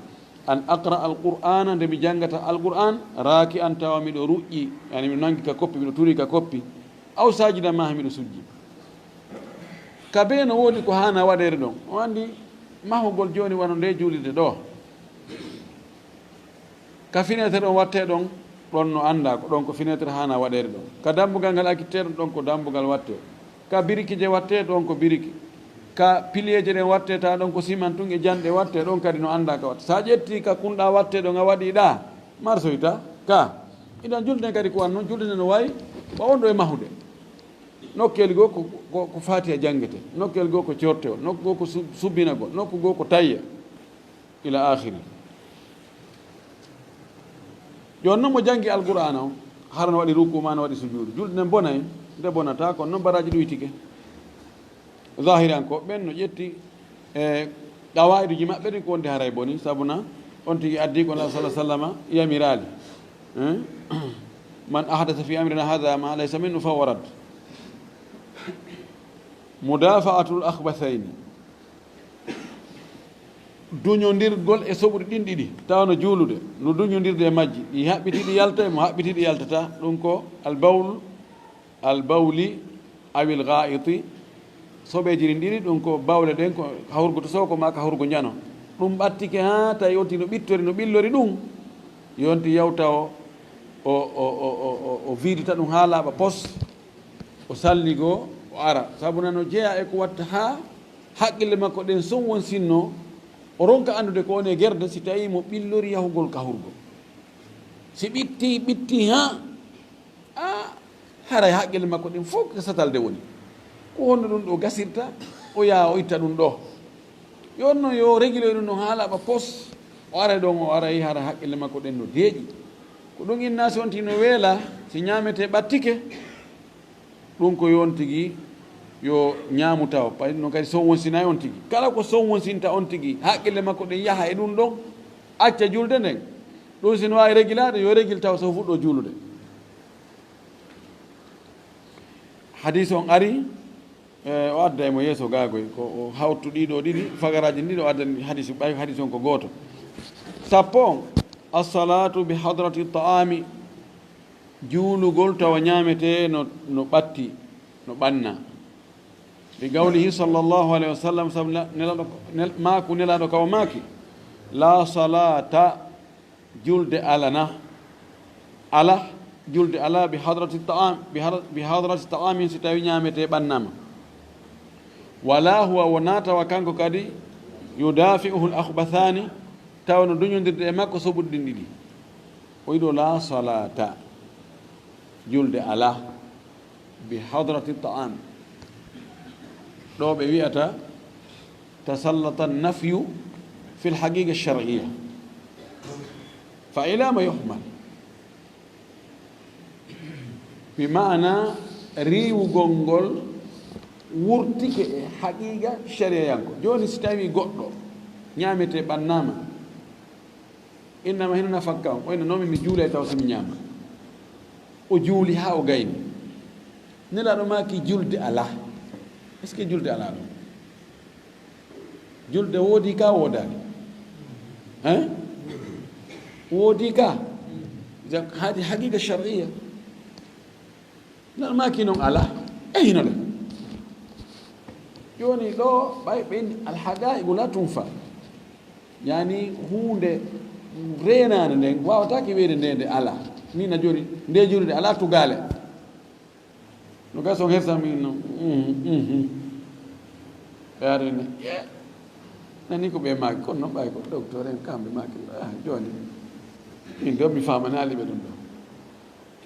an aqra al-Qur'aana, nde mi janngata Alqur'aan, raaki'an, tawa miɗo ruƴƴi, yani miɗo nangi ka koppi, miɗo turi ka koppi, aw saajidan, maa miɗo sujji." Ka bee no woodi ko haanaa waɗeede ɗon. On anndi mahugol jooni wano nde juulirde ɗoo. Ka fenêtre on wattee ɗon, ɗon no anndaa ko ɗon ko fenêtre haanaa waɗeede ɗon. Ka dambugal ngal akittee ɗon, ɗon ko dambugal wattee. Ka biriki je wattee, ɗon ko biriki. Ka piliyeeje ɗen wattee, ta ɗon ko siman tun e janɗe wattee, ɗon kadi no anndaa ka wattee. Sa ƴetti ka kunɗaa wattee ɗon, a waɗi ɗaa, marsoyta ka. Idan julde nden kadi ko wan non, julde nden no wayi ba wonɗo e mahude. Nokkeeli goo ko, ko, ko Faatiha janngete, nokkeeli goo ko cortewol, nokku goo ko su-, subbinagol, nokku goo ko tayya. Ila akhiri. Jooni non mo janngi Alqur'aana on, hara no waɗi ruku maa no waɗi sujuudu. Julde nden bonay, nde bonata, kono non baraaji ɗuytike. Zahiriyankooɓe ɓen no ƴetti, e, qawaa'iduji maɓɓe ɗin ko wonde haray boni, sabuna on tigi addi ko Nulaaɗo sallallahu alaihi wasallama yamiraali. Eh? "Man ahdasa fi amrina hadha ma laysa minhu fahuwa radd." Mudafa'atul akhbathayni. Duñondirgol e soɓuɗi ɗin ɗiɗi, tawa no juulude, no duñondirde e majji, ɗi haɓɓitii ɗi yalta e mo haɓɓitii ɗi yaltataa, ɗum ko al-bawl, al-bawli awil ghaa'iti, soɓeeji ɗin ɗiɗi, ɗum ko bawle ɗen, ko hawrugo to sowko maa ka hawrugo njano. Ɗum ɓattike haa tawi on tigi no ɓittori, no ɓillori ɗum, Yonti yawta o, o, o, o, o, o, o viidita ɗum haa laaɓa pos, o salligoo, o ara. Sabu nano jeyaa e ko watta haa haqqille makko ɗen sow won sinno, o ronka anndude ko woni e gerde, si tawii mo ɓillori yahugol kahurgol. Si ɓitti, ɓitti haa, a, haray haqqille makko ɗen fof ko satalde woni. Ko honno ɗum ɗo gasirta? O yaha o itta ɗum ɗo. Yo on noon yo regiloy ɗum ɗon haa laaɓa pos. O aray ɗon, o aray hara haqqille makko ɗen no deeƴi. Ko ɗum inna si on tigi no weela, si ñaametee ɓattike, ɗum ko yo on tigi yo ñaamu taw. Pay ɗum kadi sow wonsinaay on tigi. Kala ko sow wonsinta on tigi, haqqille makko ɗen yaha e ɗum ɗon, acca julde nden. Ɗum si no waawi regilaade, yo regil taw so fuɗɗoo juulude. Hadis on ari, e, o adda e mo yeeso gaagoy, ko o hawtu ɗiɗo ɗiɗi, fagaraaji ɗiɗi o addani hadis, ɓay hadis on ko gooto. Sappo on, as-salatu bi hadrati ta'ami, juulugol tawa ñaametee no, no ɓatti, no ɓanna. Bi qawlihi sallallahu alayhi wa sallam, sabu ne-, Nelaaɗo, nel-, maaku Nelaaɗo ka o maaki, la salata, julde alana, ala, julde ala bi hadrati ta'am, bi hadra-, bi hadrati ta'amin, si tawi ñaametee ɓannaama. Wala huwa, wonaa tawa kanko kadi, yudafi'uhu al-akhbathani, tawa no duñondirde e makko soɓuɗe ɗin ɗiɗi. O wi'i ɗo la salata, julde ala, bi hadrati ta'am. Ɗo ɓe wi'ata tasallata nafyu fil haqiqa shar'iyya. Fa ila ma yuhmal? Bi maana riiwugol ngol wurtike e haqiqa shariyayanko. Jooni si tawi goɗɗo ñaametee ɓannaama, innama hino nafakka on, o inna non mi juulay taw so mi ñaama. O juuli haa o gayni. Nelaaɗo maaki julde alaa. Est-ce que julde alaa ɗon? Julde woodi ka woodaani? Hein? Woodi ka? Jam-, haadi haqiqa shar'iyya. Nelaaɗo maaki non alaa. E hino le. Jooni ɗo ɓay ɓen alhaqaa'iqu la tunfa. Yani huunde reenaande nden waawataake wiyeede nde, nde alaa. Min na jooni nde juulde alaa tugaale. No gas on hersa min no. Mhm, mhm. Ɓe ari ne. Ye. Nani ko ɓe maaki, kono non ɓay ko docteur en kamɓe maaki. Ah, jooni. Min ɗo mi faamanaali ɓe ɗum ɗo.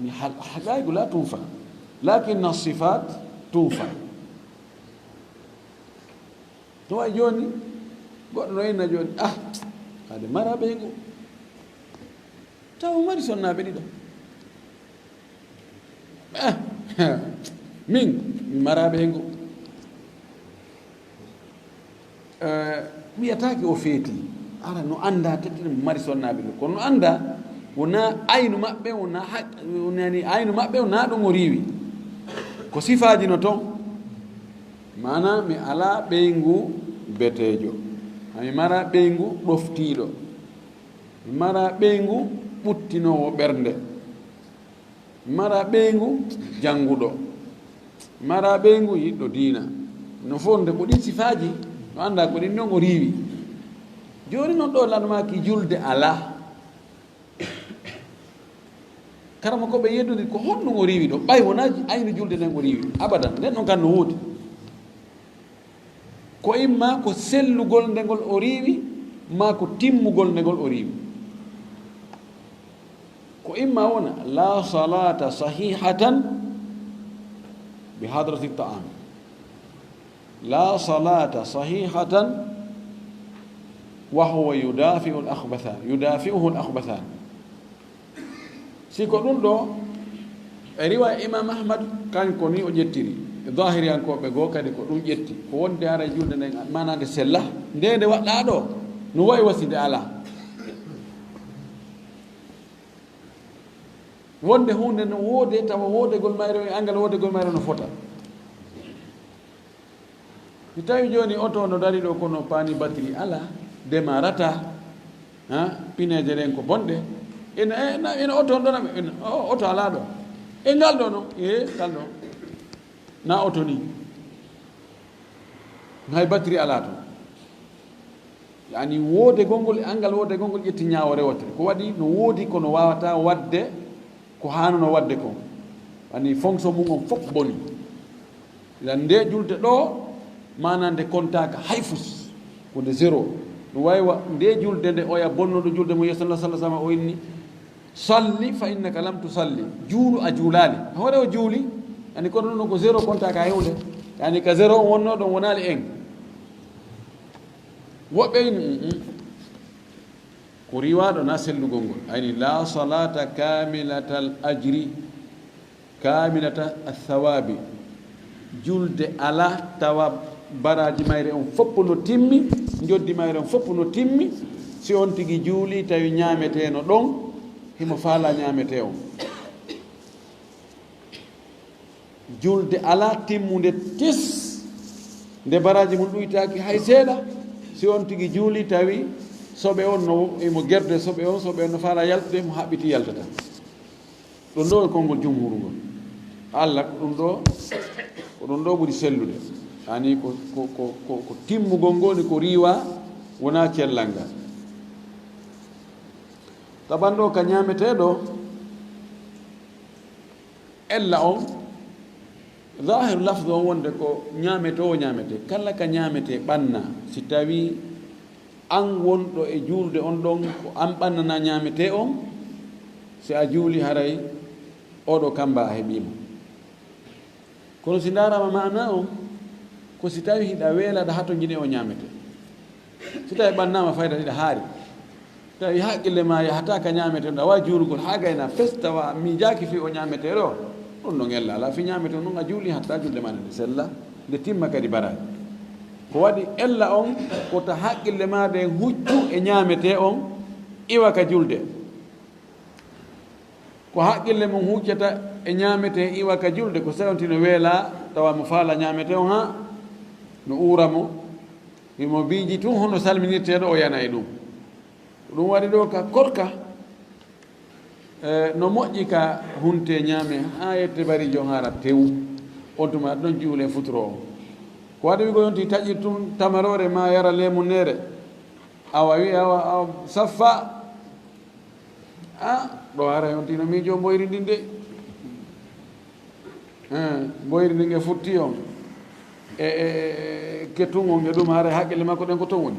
Ini hal-, haqaa'iqu la tunfa. Lakin as-sifat tunfa. No wayi jooni, goɗɗo no inna jooni, ah, haade mara ɓeyngu. Taw o mari sonnaaɓe ɗiɗo. Ah, min, mi mara ɓeyngu. Eh, wiyataake o feeti. Ara no annda tete mo mari sonnaaɓe ɗiɗo. Kono no annda, wonaa aynu maɓɓe, wonaa haq-, wonani aynu maɓɓe, wonaa ɗon o riiwi. Ko sifaaji no ton. Maanaa mi alaa ɓeyngu beteejo. Ami mara ɓeyngu ɗoftiiɗo. Mi mara ɓeyngu ɓuttinoowo ɓernde. Mi mara ɓeyngu jannguɗo. Mi mara ɓeyngu yiɗɗo diina. No fof nde ko ɗin sifaaji, no annda ko ɗin non o riiwi. Jooni non ɗo lanmaaki julde alaa. Karama ko ɓe yeddudi ko honɗum o riiwi ɗo? Ɓay wonaa aynu julde nden o riiwi. Abadan, nden ɗon kan no woodi. Ko imma ko sellugol nde ngol o riiwi, maa ko timmugol nde ngol o riiwi. Ko imma wona, la salata sahihatan bi hadrati ta'am. La salata sahihatan wa huwa yudafi'u al-akhbathan, yudafi'uhu al-akhbathan. Si ko ɗum ɗo, e riwaya Imam Ahmad, kanko ni o ƴettiri. E zahiriyankooɓe goo kadi ko ɗum ƴetti. Ko wonde ara e julde nden, maanaa nde sella. Nde nde waɗɗaa ɗo, no wayi wasi nde alaa. Wonde huunde no woodee, tawa woodegol mayre, e angal woodegol mayre no fota. Mi tawi jooni oto no dari ɗo, kono paani batiri alaa, demarata, ha, pineeje ɗen ko bonɗe. Ina, e, na, ina oto on ɗo na, ina, o, oto alaa ɗo. E ngal ɗo no, e, ngal ɗo. Na oto ni. Hay batiri alaa to. Yaani woodegol ngol e anngal woodegol ngol ƴetti ñaawoore wootere. Ko waɗi no woodi kono waawataa waɗde ko haanunoo waɗde kon. Yaani fonction mum on fof boni. Idan nde julde ɗo, maana nde kontaaka hay fus, ko nde zéro. No wayi wa nde julde nde oya bonnuɗo julde mo Yeesu sallallahu alaihi wasallam o inni, "Salli fa innaka lam tusalli." Juulu, a juulaali. Hoore o juuli, yaani kono ɗum ɗon ko zéro, kontaaka hay huunde. Yaani ka zéro on wonnoo ɗon wonaali en. Woɓɓe ini, "Mm, mm. Ko riiwaaɗo na sellugol ngol." Ayni, "La salata kamilatal ajri, kamilata athawaabi." Julde alaa tawa baraaji mayre on fof no timmi, njoddi mayre on fof no timmi, si on tigi juuli tawi ñaameteeno ɗon, himo faalaa ñaametee on. Julde alaa timmunde tis, nde baraaji mum ɗuytaaki hay seeɗa, si on tigi juuli tawi soɓe on no, imo gerde soɓe on, soɓe on no faalaa yaltude, mo haɓɓiti yaltata. Ɗum ɗo e konngol jumhuru ngol. Alla ko ɗum ɗo, ko ɗum ɗo ɓuri sellude. Ani ko, ko, ko, ko, ko timmugol ngol woni ko riiwa, wonaa cellal ngal. Taban ɗo ka ñaameteeɗo, ella on, zahir lafdu on wonde ko ñaametee o ñaametee. Kala ka ñaametee ɓanna, si tawi an wonɗo e juulde on ɗon, ko an ɓannana ñaametee on, si a juuli haray oɗo kamba a heɓiima. Kono si ndaaraama maana on, ko si tawi hiɗa weela, aɗa hatonjini o ñaametee. Si tawi ɓannaama fayda, hiɗa haari. Tawi haqqille ma yahataa ka ñaametee, aɗa waawi juulugol haa gayna fes, tawa miijaaki fii o ñaametee ɗo. Ɗum ɗon ella alaa fii ñaametee, ɗum a juuli hatta julde ma nde sella, nde timma kadi baraji. Ko waɗi ella on, ko ta haqqille ma ɗen huccu e ñaametee on, iwa ka julde. Ko haqqille mum huccata e ñaametee iwa ka julde, ko sewntino weelaa, tawa mo faala ñaametee on haa no uura mo, himo biiji tun hono salminirteeɗo o yana e ɗum. Ko ɗum waɗi ɗo ka korka, e, no moƴƴi ka huntee ñaame haa yette bari jon hara tew, on tuma ɗon juule futuro on. Ko waɗi wigo yonti taƴir tun tamaroore ma yara leemuneere, awa wi awa, awa saffa, a, ɗo hara yonti no miijo mboyri ndin de. Eh, mboyri ndin e futti on. E, e, e, ke tun on e ɗum hara haqqille makko ɗen ko ton woni.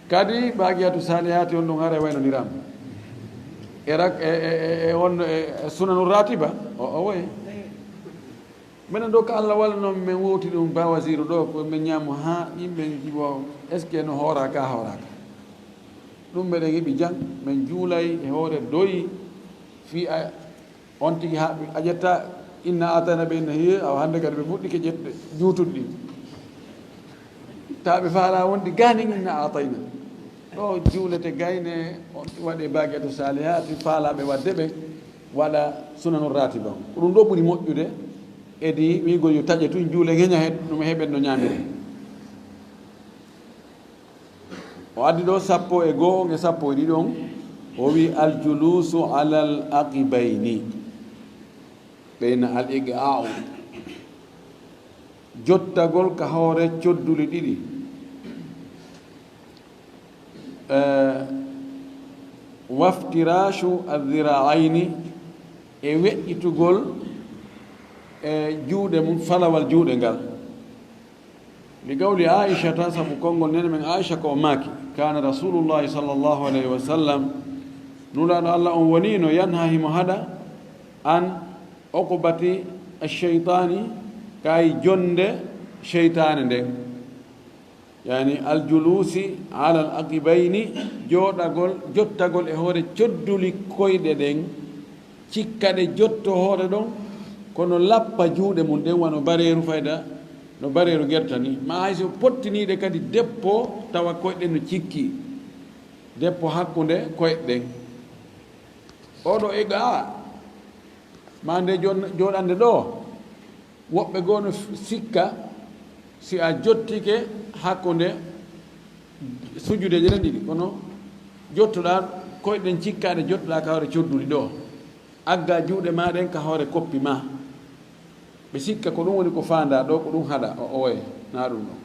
Kadi baaqiyatu saalihaati on ɗum hara waynondiram. E rak-, e, e, e, e on, e, e sunanu ratiba, o, o woy. Minen ɗo ko Alla walla noon min wowti ɗum ba wasiiru ɗo, ko min ñaamo haa yimɓe njiwo, est-ce que no hooraa ka hooraaka? Ɗum meɗen heɓi jang, min juulay e hoore doyi, fii a, on tigi haa a ƴetta inna aatayna ɓe inna hiye, awa hannde kadi ɓe fuɗɗike ƴettude juutuɗi ɗi. Taa ɓe faalaa wonde gaanin inna aatayna. Ɗo juulete gayne, on waɗe baaqiyatu saalihaati, faalaaɓe waɗde ɓe waɗa sunanu ratiba. Ko ɗum ɗo ɓuri moƴƴude, edi wiigol yo taƴe tun juule ŋeña he ɗum heɓen no ñaamiri. O addi ɗo sappo e goo on e sappo e ɗiɗi on, o wi: "Al julusu alal aqibayni." Ɓeyna al iqa'u. Jottagol ka hoore codduli ɗiɗi. Eh, waftirashu adh-dhira'ayni, e weƴƴitugol, eh, juuɗe mum, falawal juuɗe ngal. Li qawli Aishata, sabu konngol nene men Aisha ko o maaki, "Kana Rasulullahi sallallahu alayhi wa sallam," Nulaaɗo Allah on woniino, "yanha," himo haɗa, "an uqubati ash-shaytani," kay jonde sheytaane nden. Yani, al-julusi ala al-aqibayni, jooɗagol, jottagol e hoore codduli koyɗe ɗen, cikka ɗe jotto hoore ɗon, kono lappa juuɗe mum ɗen, wano bareeru fayda, no bareeru gerta ni. Ma hay so pottiniiɗe kadi deppo, tawa koyɗe no cikki. Deppo hakkunde koyɗe ɗen. Oɗo iqa, ma nde jon-, jooɗande ɗo, woɓɓe goo no f-, sikka si a jottike hakkunde sujudeeje ɗen ɗiɗi, kono jottoɗaa koyɗe ɗen cikkaaɗe, jottoɗaa ka hoore codduli ɗo, agga juuɗe ma ɗen ka hoore koppi ma. Ɓe sikka ko ɗum woni ko faandaa ɗo, ko ɗum haɗa, o, oye, na ɗum ɗon.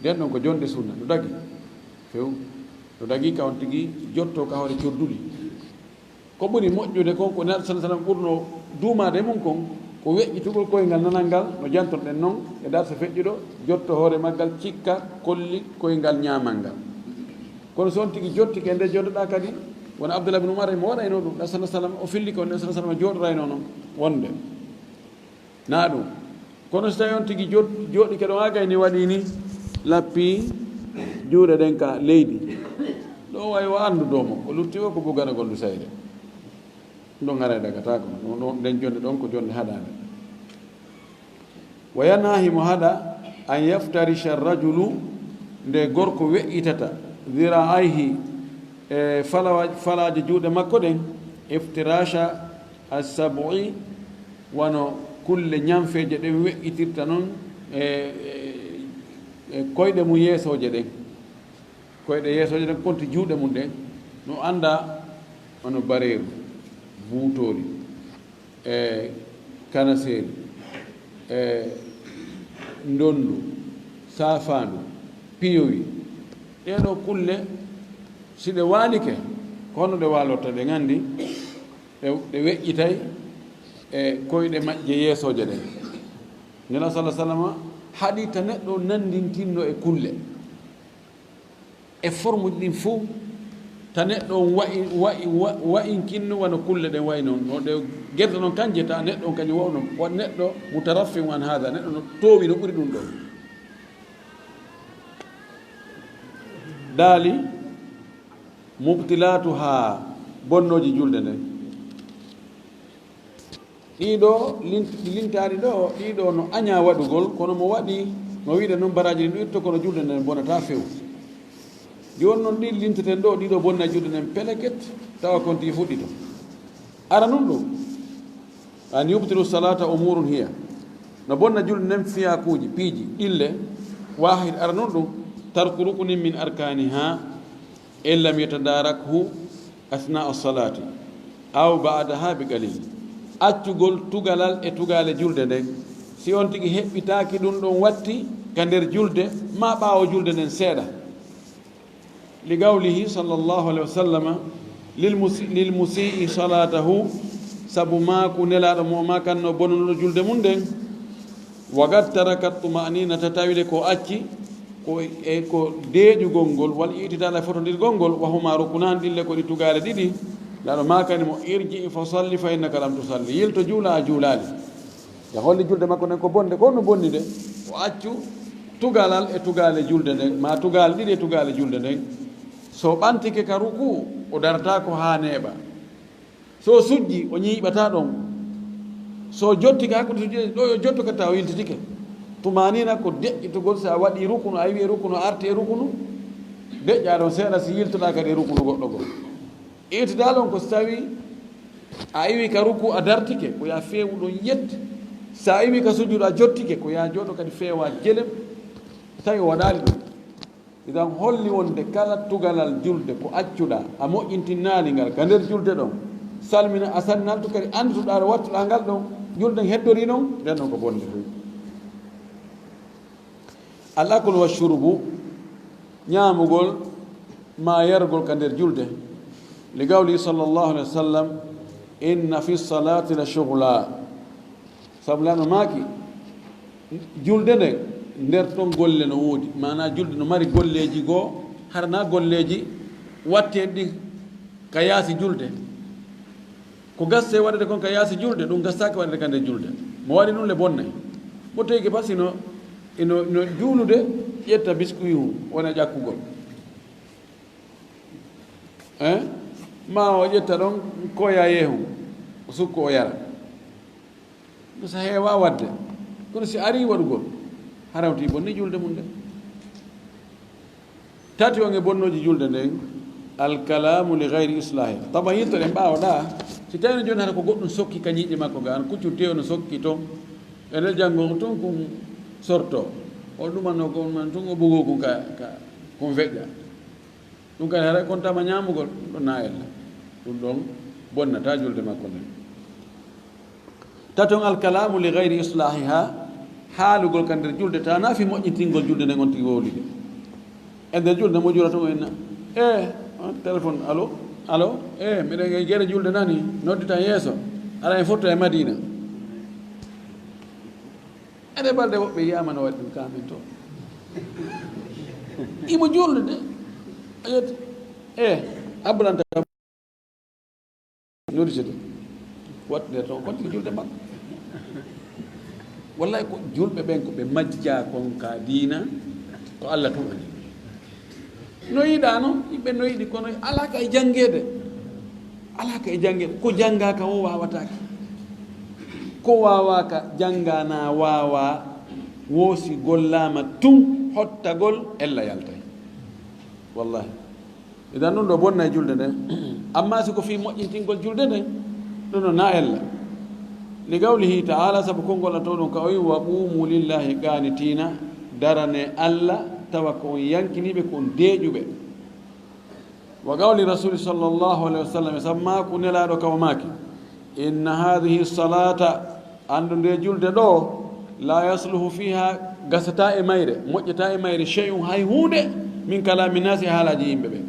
Nden ɗon ko jonde sunna, no dagi. Few, no dagii ka on tigi jotto ka hoore codduli. Ko ɓuri moƴƴude kon, ko Nelaaɗo sallallahu alaihi wasallam ɓurno duumaade e mum kon, ko weƴƴitugol koyngal nanal ngal, no jantonɗen non e darsa feƴƴuɗo, jotto hoore maggal, cikka, kolli koyngal ñaamal ngal. Kono so on tigi jottike e nde joddoɗaa kadi, wona Abdullah bin Umar e mo waɗayno ɗum, Nelaaɗo sallallahu alaihi wasallam o fillike on, Nelaaɗo sallallahu alaihi wasallam jooɗorayno non wonde. Na ɗum. Kono so tawi on tigi jot-, jooɗike ɗon, haa gayni waɗi ni, lappi juuɗe ɗen ka leydi. Ɗo wawi o anndude mo, ko lutti o ko buganagol ndu sayre. Ɗum ɗon haray dagataako. Ɗum ɗon, nden jonde ɗon ko jonde haɗaande. Wa yanha, himo haɗa, an yaftarisha rajulu, nde gorko we'itata, dhira'ayhi, e falawa-, falaaje juuɗe makko ɗen, iftirasha as-sab'i, wano kulle ñanfeeje ɗen we'itirta non e, e, e koyɗe mum yeesooje ɗen. Koyɗe yeesooje ɗen konti juuɗe mum ɗen, no annda wano bareeru, buutoori, e kanaseeri, e ndonndu, saafaandu, piyowi. Ɗee ɗoo kulle, si ɗe waalike, ko hono ɗe waalorta, ɗen anndi, ɗe, ɗe weƴƴitay e koyɗe majje yeesooje ɗen. Nelaaɗo sallallahu alaihi wasallam haɗi ta neɗɗo nanndintinno e kulle, e formuji ɗin fof, ta neɗɗo on wa'i, wa'i, wa-, wa'inkinno wano kulle ɗen wa'i non. No ɗe gerte non kanje, ta neɗɗo on kañum wa'uno, wa neɗɗo mutaraffi'un an hada, neɗɗo no toowi no ɓuri ɗum ɗon. Daali, mubtilatuha, bonnooji julde nden. Ɗiɗo lint-, ɗi lintaari ɗo, ɗiɗo no añaa waɗugol, kono mo waɗi, no wi'ude non baraaji ɗin ɗo itto, kono julde nden bonata few. Jooni non ɗin linteten ɗo, ɗiɗo bonna julde nden peleket, tawa konti fuɗɗito. Ara nun ɗum, an yubtilu salata umurun hiya. No bonna julde nden fiyakuuji, piiji, ɗille, wahid, ara nun ɗum, tarku rukunin min arkaniha, in lam yatadarakhu asna as-salati aw ba'daha bi qalil. Accugol tugalal e tugaale julde nden, si on tigi heɓɓitaaki ɗum ɗon watti ka nder julde, ma ɓaawo julde nden seeɗa. Li qawlihi sallallahu alaihi wa sallama, lil musi-, lil musii salatahu, sabu maaku Nelaaɗo mo maakanno bonuɗo julde mum nden, wa qad taraka tuma'ninata, tawde ko acci, ko, e ko deeƴugol ngol, wal i'tidala, fotondirgol ngol, wa huma rukunan, ɗille ko ɗi tugaale ɗiɗi. Nelaaɗo maakani mo, irji fa salli fa innaka lam tusalli, yilto juula, a juulaali. Ya holli julde makko nden ko bonde, ko no bonni de, o accu tugalal e tugaale julde nden, ma tugaale ɗiɗi e tugaale julde nden. So ɓantike ka ruku, o darata ko haa neeɓa. So sujji, o ñiiɓata ɗon. So jottike hakkunde sujjude, ɗo yo jotto kadi tawa o yiltitike. Tumanina ko deƴƴitugol, so a waɗi rukunu, a iwi e rukunu, a arti e rukunu, deƴƴa ɗon seeɗa, si yiltoɗa kadi e rukunu goɗɗo goo. I'tidal on ko so tawi a iwi ka ruku, a dartike, ko ya feewu ɗon yette. So a iwi ka sujjudu, a jottike, ko ya jooɗo kadi feewa jelem, tawi o waɗaali ɗum. Idan holli wonde kala tugalal julde ko accuɗa, a moƴƴintinnaali ngal ka nder julde ɗon, salmina, a salminaltu kadi, annduɗa ɗo wattuɗa ngal ɗon, julde nden heddorii non, nden non ko bonde foy. Al aklu wa shurubu, ñaamugol ma yargol ka nder julde. Li qawli sallallahu alaihi wa sallam, inna fi salati la shughla. Sabu Nelaaɗo maaki, julde nden, nder ton golle no woodi. Maanaa julde no mari golleeji goo, hara na golleeji watteeɗi ɗin ka yaasi julde. Ko gassee waɗede kon ka yaasi julde, ɗum gassaaki waɗede ka nder julde. Mo waɗi ɗum le bonnay. Mo teyke pas ino, ino, ino juulude, ƴetta biskuit hum, wona ƴakkugol. Eh? Ma o ƴetta ɗon koya yeehum, o sukko o yara. Ɗum so heewa waɗde. Kono si arii waɗugol, harawti bonni julde mum nde. Tati on e bonnooji julde nden, al kalamu li ghayri islahi. Tawa yiltoɗen ɓaawo ɗa, si tawi no jooni hara ko goɗɗum sokki ka ñiiƴe makko ga, an kuccun tew no sokki ton, e nder janngo tun kun sorto. O ɗumanno ko on man tun o bugoo kun ka, ka, kun feƴƴa. Ɗum kadi haray kontama ñaamugol, ɗum ɗon na ella. Ɗum ɗon bonnata julde makko nden. Taton, al kalamu li ghayri islahiha, haalugol ka nder julde, ta na fii moƴƴintingol julde nden on tigi wowlide. E nder julde mo juulata o inna, e, on téléphone, allo, allo, e, miɗen e gere julde nani, nodditan yeeso, ara en fotto e Madina. Ene balɗe woɓɓe yiyama no waɗi ɗum kamin to. Imo julde de, a yetti, e, abbulanta kam. Nodditede, waɗtude toon kon ko julde makko. Wallahi ko julɓe ɓen ko ɓe majjaa kon ka diina, ko Allah tun andi. No yiɗa noon, yimɓe no yiɗi, kono alaa ka e janngeede. Alaa ka e janngeede. Ko janngaaka o waawataake. Ko waawaaka janngaa na waawaa, woo si gollaama tun hottagol, ella yaltay. Wallahi. Idan ɗum ɗo bonnay julde nden. Amma si ko fii moƴƴintingol julde nden, ɗum ɗo na ella. Li qawlihi ta'ala, sabu konngol an tawɗon ka o wi, "Wa qumu lillahi qanitina, darane Allah, tawa ko on yankiniiɓe, ko on deeƴuɓe." Wa qawli rasuli sallallahu alaihi wasallam, sabu maaku Nelaaɗo ka o maaki, "Inna hadhihi salata, anndu nde julde ɗo, la yasluhu fiha, gasata e mayre, moƴƴata e mayre, shay'un, hay huunde, min kalami nasi, haalaaji yimɓe ɓe."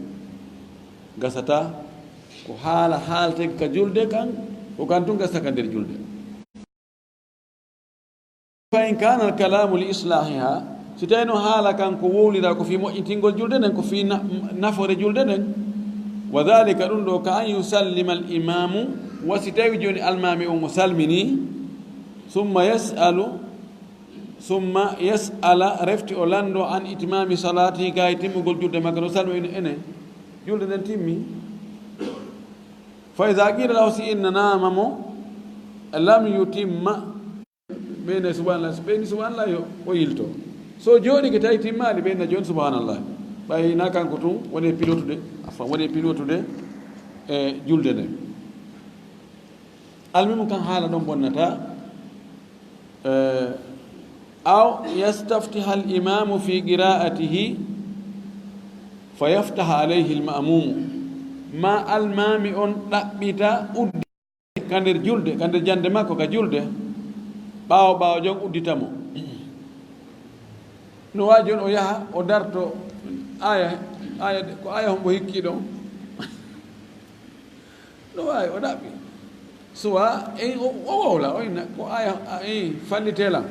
Gasata ko haala haalteeki ka julde kan, ko kan tun gasata ka nder julde. Fa in kana al-kalamu li islahiha, si tawi no haala kan ko wowlira ko fii moƴƴintingol julde nden, ko fii na-, nafoore julde nden, wa dhalika, ɗum ɗo, ka an yusallima al-imamu, wa si tawi jooni almaami on o salmini, summa yas'alu, summa yas'ala, refti o lanndo, an itmami salatihi, ka e timmugol julde makko, no salmini ene, julde nden timmi. Fa iza qila lahu, si innanaama mo, lam yutimma, ɓeyna subhanallah, so ɓeyni subhanallah yo o yilto. So jooɗike tawi timmaali, ɓeyna jooni subhanallah. Ɓay na kanko tun woni e pilotude, afwan, woni e pilotude e julde nden. Almuhimu kan haala ɗon bonnata. Eh, aw yastaftiha al imamu fi qira'atihi fa yaftaha alayhi al ma'mumu. Ma almaami on ɗaɓɓita uddi ka nder julde, ka nder jannde makko ka julde, ɓaawo, ɓaawo jon uddita mo. No waawi jooni o yaha, o darto aya, aya, ko aya hombo hikki ɗon? No waawi, o ɗaɓɓi. Suwa, en, o, o wowla, o inna, ko aya, a, en, fallite lan.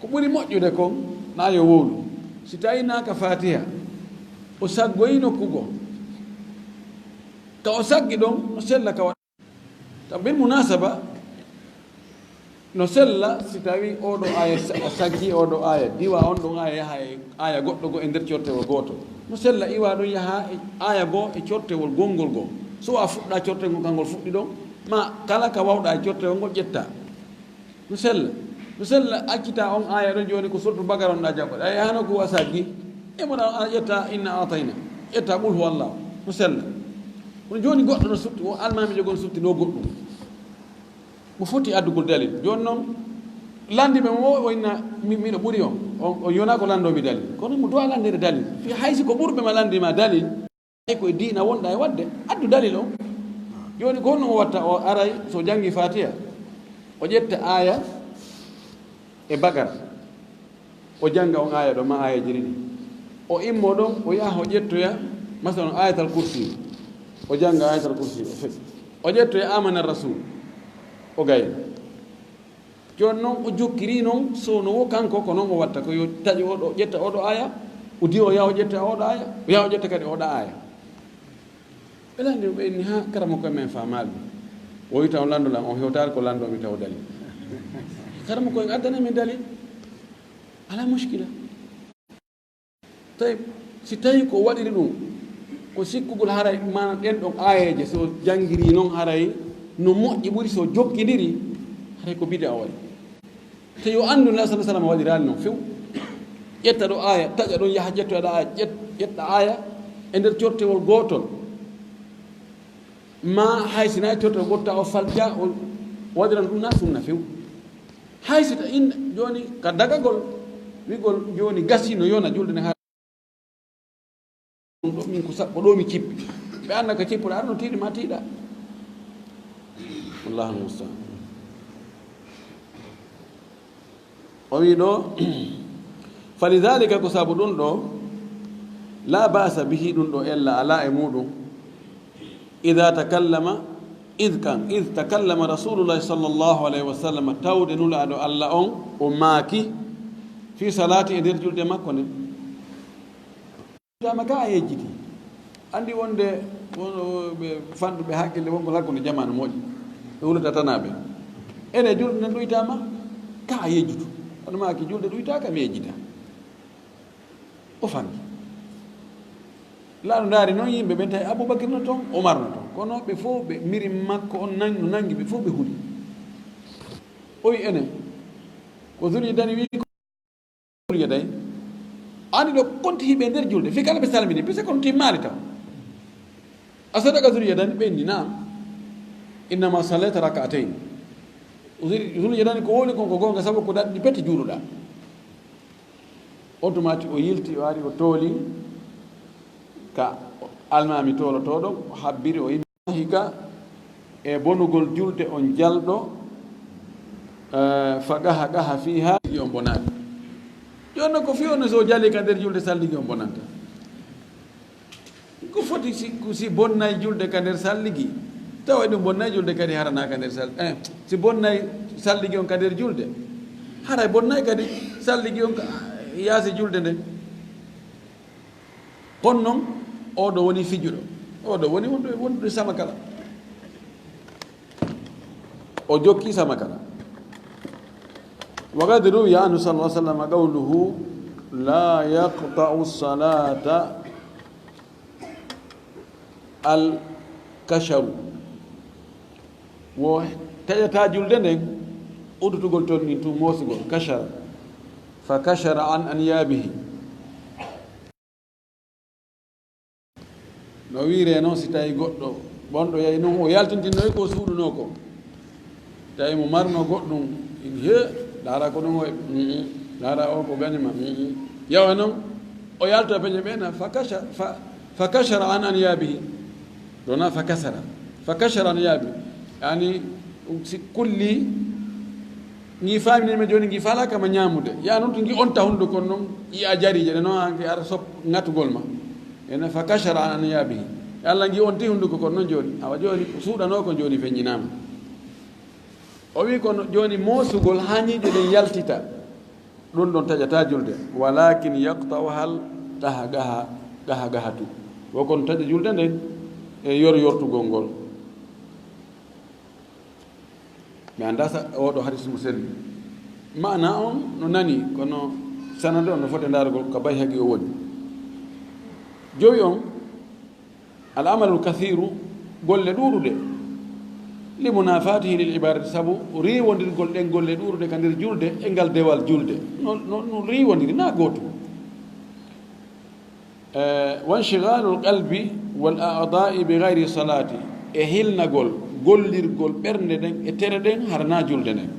Ko ɓuri moƴƴude kon, na yo wowlu. Si tawi na ka Fatiha, o saggoyi nokku goo. Ka o saggi ɗon, no sella ka waɗa. Ta bil munasaba, no sella si tawi oɗo aya sa-, o saggi oɗo aya, diwa on ɗon aya yaha e aya goɗɗo goo e nder cortewol gootol. No sella iwa ɗon yaha e aya goo e cortewol gongol goo. So a fuɗɗa cortewol ngol, kangol fuɗɗi ɗon, ma kala ka wawɗa e cortewol ngol ƴetta. No sella. No sella accita on aya ɗon jooni ko surtu Bakara on ɗa janngo. A yahano ko a saggi. E mo ɗa a ƴetta inna atayna. Ƴetta qul huwallahu. No sella. Kono jooni goɗɗo no sutti, o almaami jogon sutti no goɗɗum. Mo foti addugol dalil. Jooni noon, lanndiiɓe mo o inna mi-, miɗo ɓuri on. On, on yona ko lanndoomi dalil. Kono mo duwa lanndere dalil. Fi hay si ko ɓurɓe ma lanndii ma dalil, hay ko e diina wonɗa e waɗde, addu dalil on. Jooni ko honno o watta? O aray, so janngi Fatiha, o ƴetta aya e Bakara. O jannga on aya ɗo, ma ayaji ɗiɗi. O immo ɗon, o yaha o ƴettoya, masalan, Ayatal Kursi. O jannga Ayatal Kursi, o feƴƴi. O ƴettoya Amana Rasul, o gayna. Jooni noon, o jokkiri noon, so no wo kanko, ko noon o watta, ko yo taƴo oɗo, ƴetta oɗo aya, o diwa o yaha o ƴetta oɗo aya, o yaha o ƴetta kadi oɗo aya. Ɓe lanndi mo, ɓe inni, "Ha, karamoko men faamaali." O wi taw lanndo lan, o hewtaali ko lanndo mi taw dalil. Karamoko en addana men dalil. Alaa muskila. Tawi, si tawi ko waɗiri ɗum, ko sikkugol haray, maanaam ɗen ɗon aayeeje, so janngiri noon haray no moƴƴi ɓuri, so jokkindiri, haray ko bida o waɗi. Te yo anndu, Nabi sallallahu alaihi wasallam waɗiraali noon few. Ƴetta ɗo aaya, taƴa ɗon, yaha ƴettoya ɗo aaya, ƴet-, ƴetta aaya e nder cortewol gootol. Ma hay si na e cortewol gootol, o falja, o waɗiran ɗum na sunna few. Hay si ta in jooni ka dagagol, wi'gol jooni gasi no yona julde ne ha ɗum ɗo, min ko sappo ɗo mi cippi. Ɓe annda ka cippuɗa, aɗa no tiiɗi ma tiiɗa. Wallaahu musta'an. O wi ɗo, Falidhalika, ko sabu ɗum ɗo, la ba'sa bihi, ɗum ɗo ella alaa e muɗum, idha takallama, idh kan, idh takallama Rasulullahi sallallahu alayhi wa sallam, tawde Nulaaɗo Allah on, o maaki, fi salaati, e nder julde makko nden. Tama ka a yejjiti. Anndi wonde won, ɓe fanɗuɓe haqqille wonko hakkunde jamaanu moƴƴi. Ɓe hulata tanaaɓe. Ene julde nden ɗuytama ka a yejjutu. Kono maaki julde ɗuytaka mi yejjita. O fanɗi. Laaɗo ndaari noon yimɓe ɓen, tawi Abubakar no toon, Omar no toon. Kono ɓe fof ɓe miri makko on nan-, no nangi ɓe fof ɓe huli. O wi enen, ko Zul Yadayni wi ko Zul Yadayni. Ani ɗo konti hiɓe nder julde, fi kala ɓe salmini, puisque kono timmaali taw. A sadaka Zul Yadayni, ɓe inni, naam. Innama sallayta rak'atayn. Zul, Zul Yadayni ko woni kon ko goonga, sabu ko daɗɗi peti juuluɗa. On tuma o yilti, o ari, o tooli ka almaami toolotooɗo, o habbiri, o inni, hika e bonugol julde on jalɗo, eh, fa gaha gaha fiha, on bonaani. Jooni noon ko fii on so jali ka nder julde salligi on bonanta. Ko foti si, ko si bonnay julde ka nder salligi, tawa ɗum bonnay julde kadi harana ka nder sal-, eh, si bonnay salligi on ka nder julde, haray bonnay kadi salligi on ka yaasi julde nde. Kono noon, oɗo woni fijuɗo, oɗo woni wondude, wondude sama kala. O jokki sama kala. Wa qad ruwiya anhu sallallahu alaihi wasallam qawluhu, "La yaqta'u salata al-kasharu." Wo taƴata julde nden, uddutugol ton ɗin tun, moosugol, kashara. Fa kashara an anyabihi. No wiire noon, si tawi goɗɗo bonɗo yahi noon, o yaltintinnoyi ko suuɗunoo ko. Tawi mo marno goɗɗum, in he, ndaara ko ɗum o, mm, ndaara o ko ganima, mm. Yawa noon, o yalta peñe ɓe na, fa kasha-, fa, fa kashara an anyabihi. Ɗo na fa kasara. Fa kashara anyabihi. Yani, si kulli, ngi faamini ma jooni, ngi faalaka ma ñaamude. Ya noon to ngi onta hunduko noon, yi'a jariije ɗe noon, haa ngi ara sop ŋatugol ma. Ene fa kashara an anyabihi. Yalla ngi onti hunduko kon noon jooni. Awa jooni, ko suuɗanoo ko jooni feññinaama. O wi kono jooni moosugol haa ñiiƴe ɗen yaltita. Ɗum ɗon taƴata julde. Walakin yaqta'uhal gaha gaha, gaha gahatu. Wo kon taƴa julde nden e yor yortugol ngol. Mi anndaa sa-, oɗo hadis mo selli. Maana on no nani, kono sanade on no foti ndaarugol ka Bayhaqi o woni. Jowi on, al amalul kathiru, golle ɗuuɗuɗe. Li munafatihi lil ibadati, sabu riiwondirgol ɗen golle ɗuuɗuɗe ka nder julde e ngal dewal julde. No, no, no riiwondiri, na gootum. Eh, wanshighalul qalbi wal a'dha'i bi ghayri salati, e hilnagol, gollirgol ɓernde nden e tere ɗen, hara na julde nden.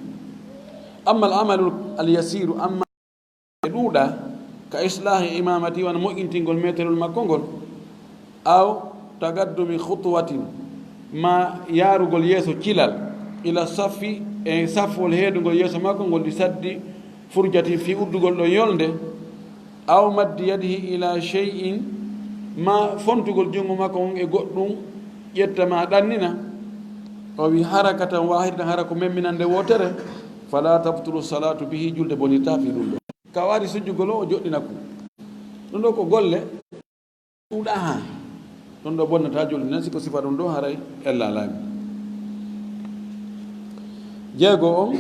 Amma al amalu al yasiru, amma e ɗuuɗa, ka islahi imamati, wano moƴƴintingol meterol makko ngol, aw taqaddumi khutwatin, ma yaarugol yeeso cilal, ila saffi, e safwol heedugol yeeso makko ngol, li saddi furjatin, fii uddugol ɗon yolnde, aw maddi yadihi ila shay'in, ma fontugol junngo makko on e goɗɗum, ƴetta ma ɗannina, o wi harakatan wahidatan, hara ko memminande wootere, fala tabtulu salatu bihi, julde bonirta fii ɗum ɗo. Ka waari sujjugol o, o joɗɗina ko. Ɗum ɗo ko golle. Ɗuuɗa haa ɗon ɗo bonnata julde nden, si ko sifa ɗum ɗo haray ella laami. Jeego on,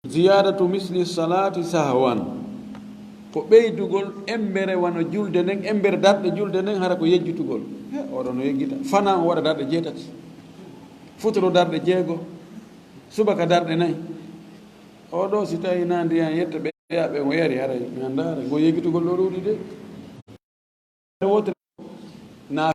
ziyadatu misli salati sahwan, ko ɓeydugol embere wano julde nden, embere darɗe julde nden, hara ko yejjitugol. He, oɗo no yejjita. Fana o waɗa darɗe jeetati. Futuro darɗe jeego. Subaka darɗe nayi. Oɗo si tawi na ndiyan yetta ɓe, ɓe mo yari, haray mi anndaa, haray ngo yejjitugol ɗo ɗuuɗi de. Wootere na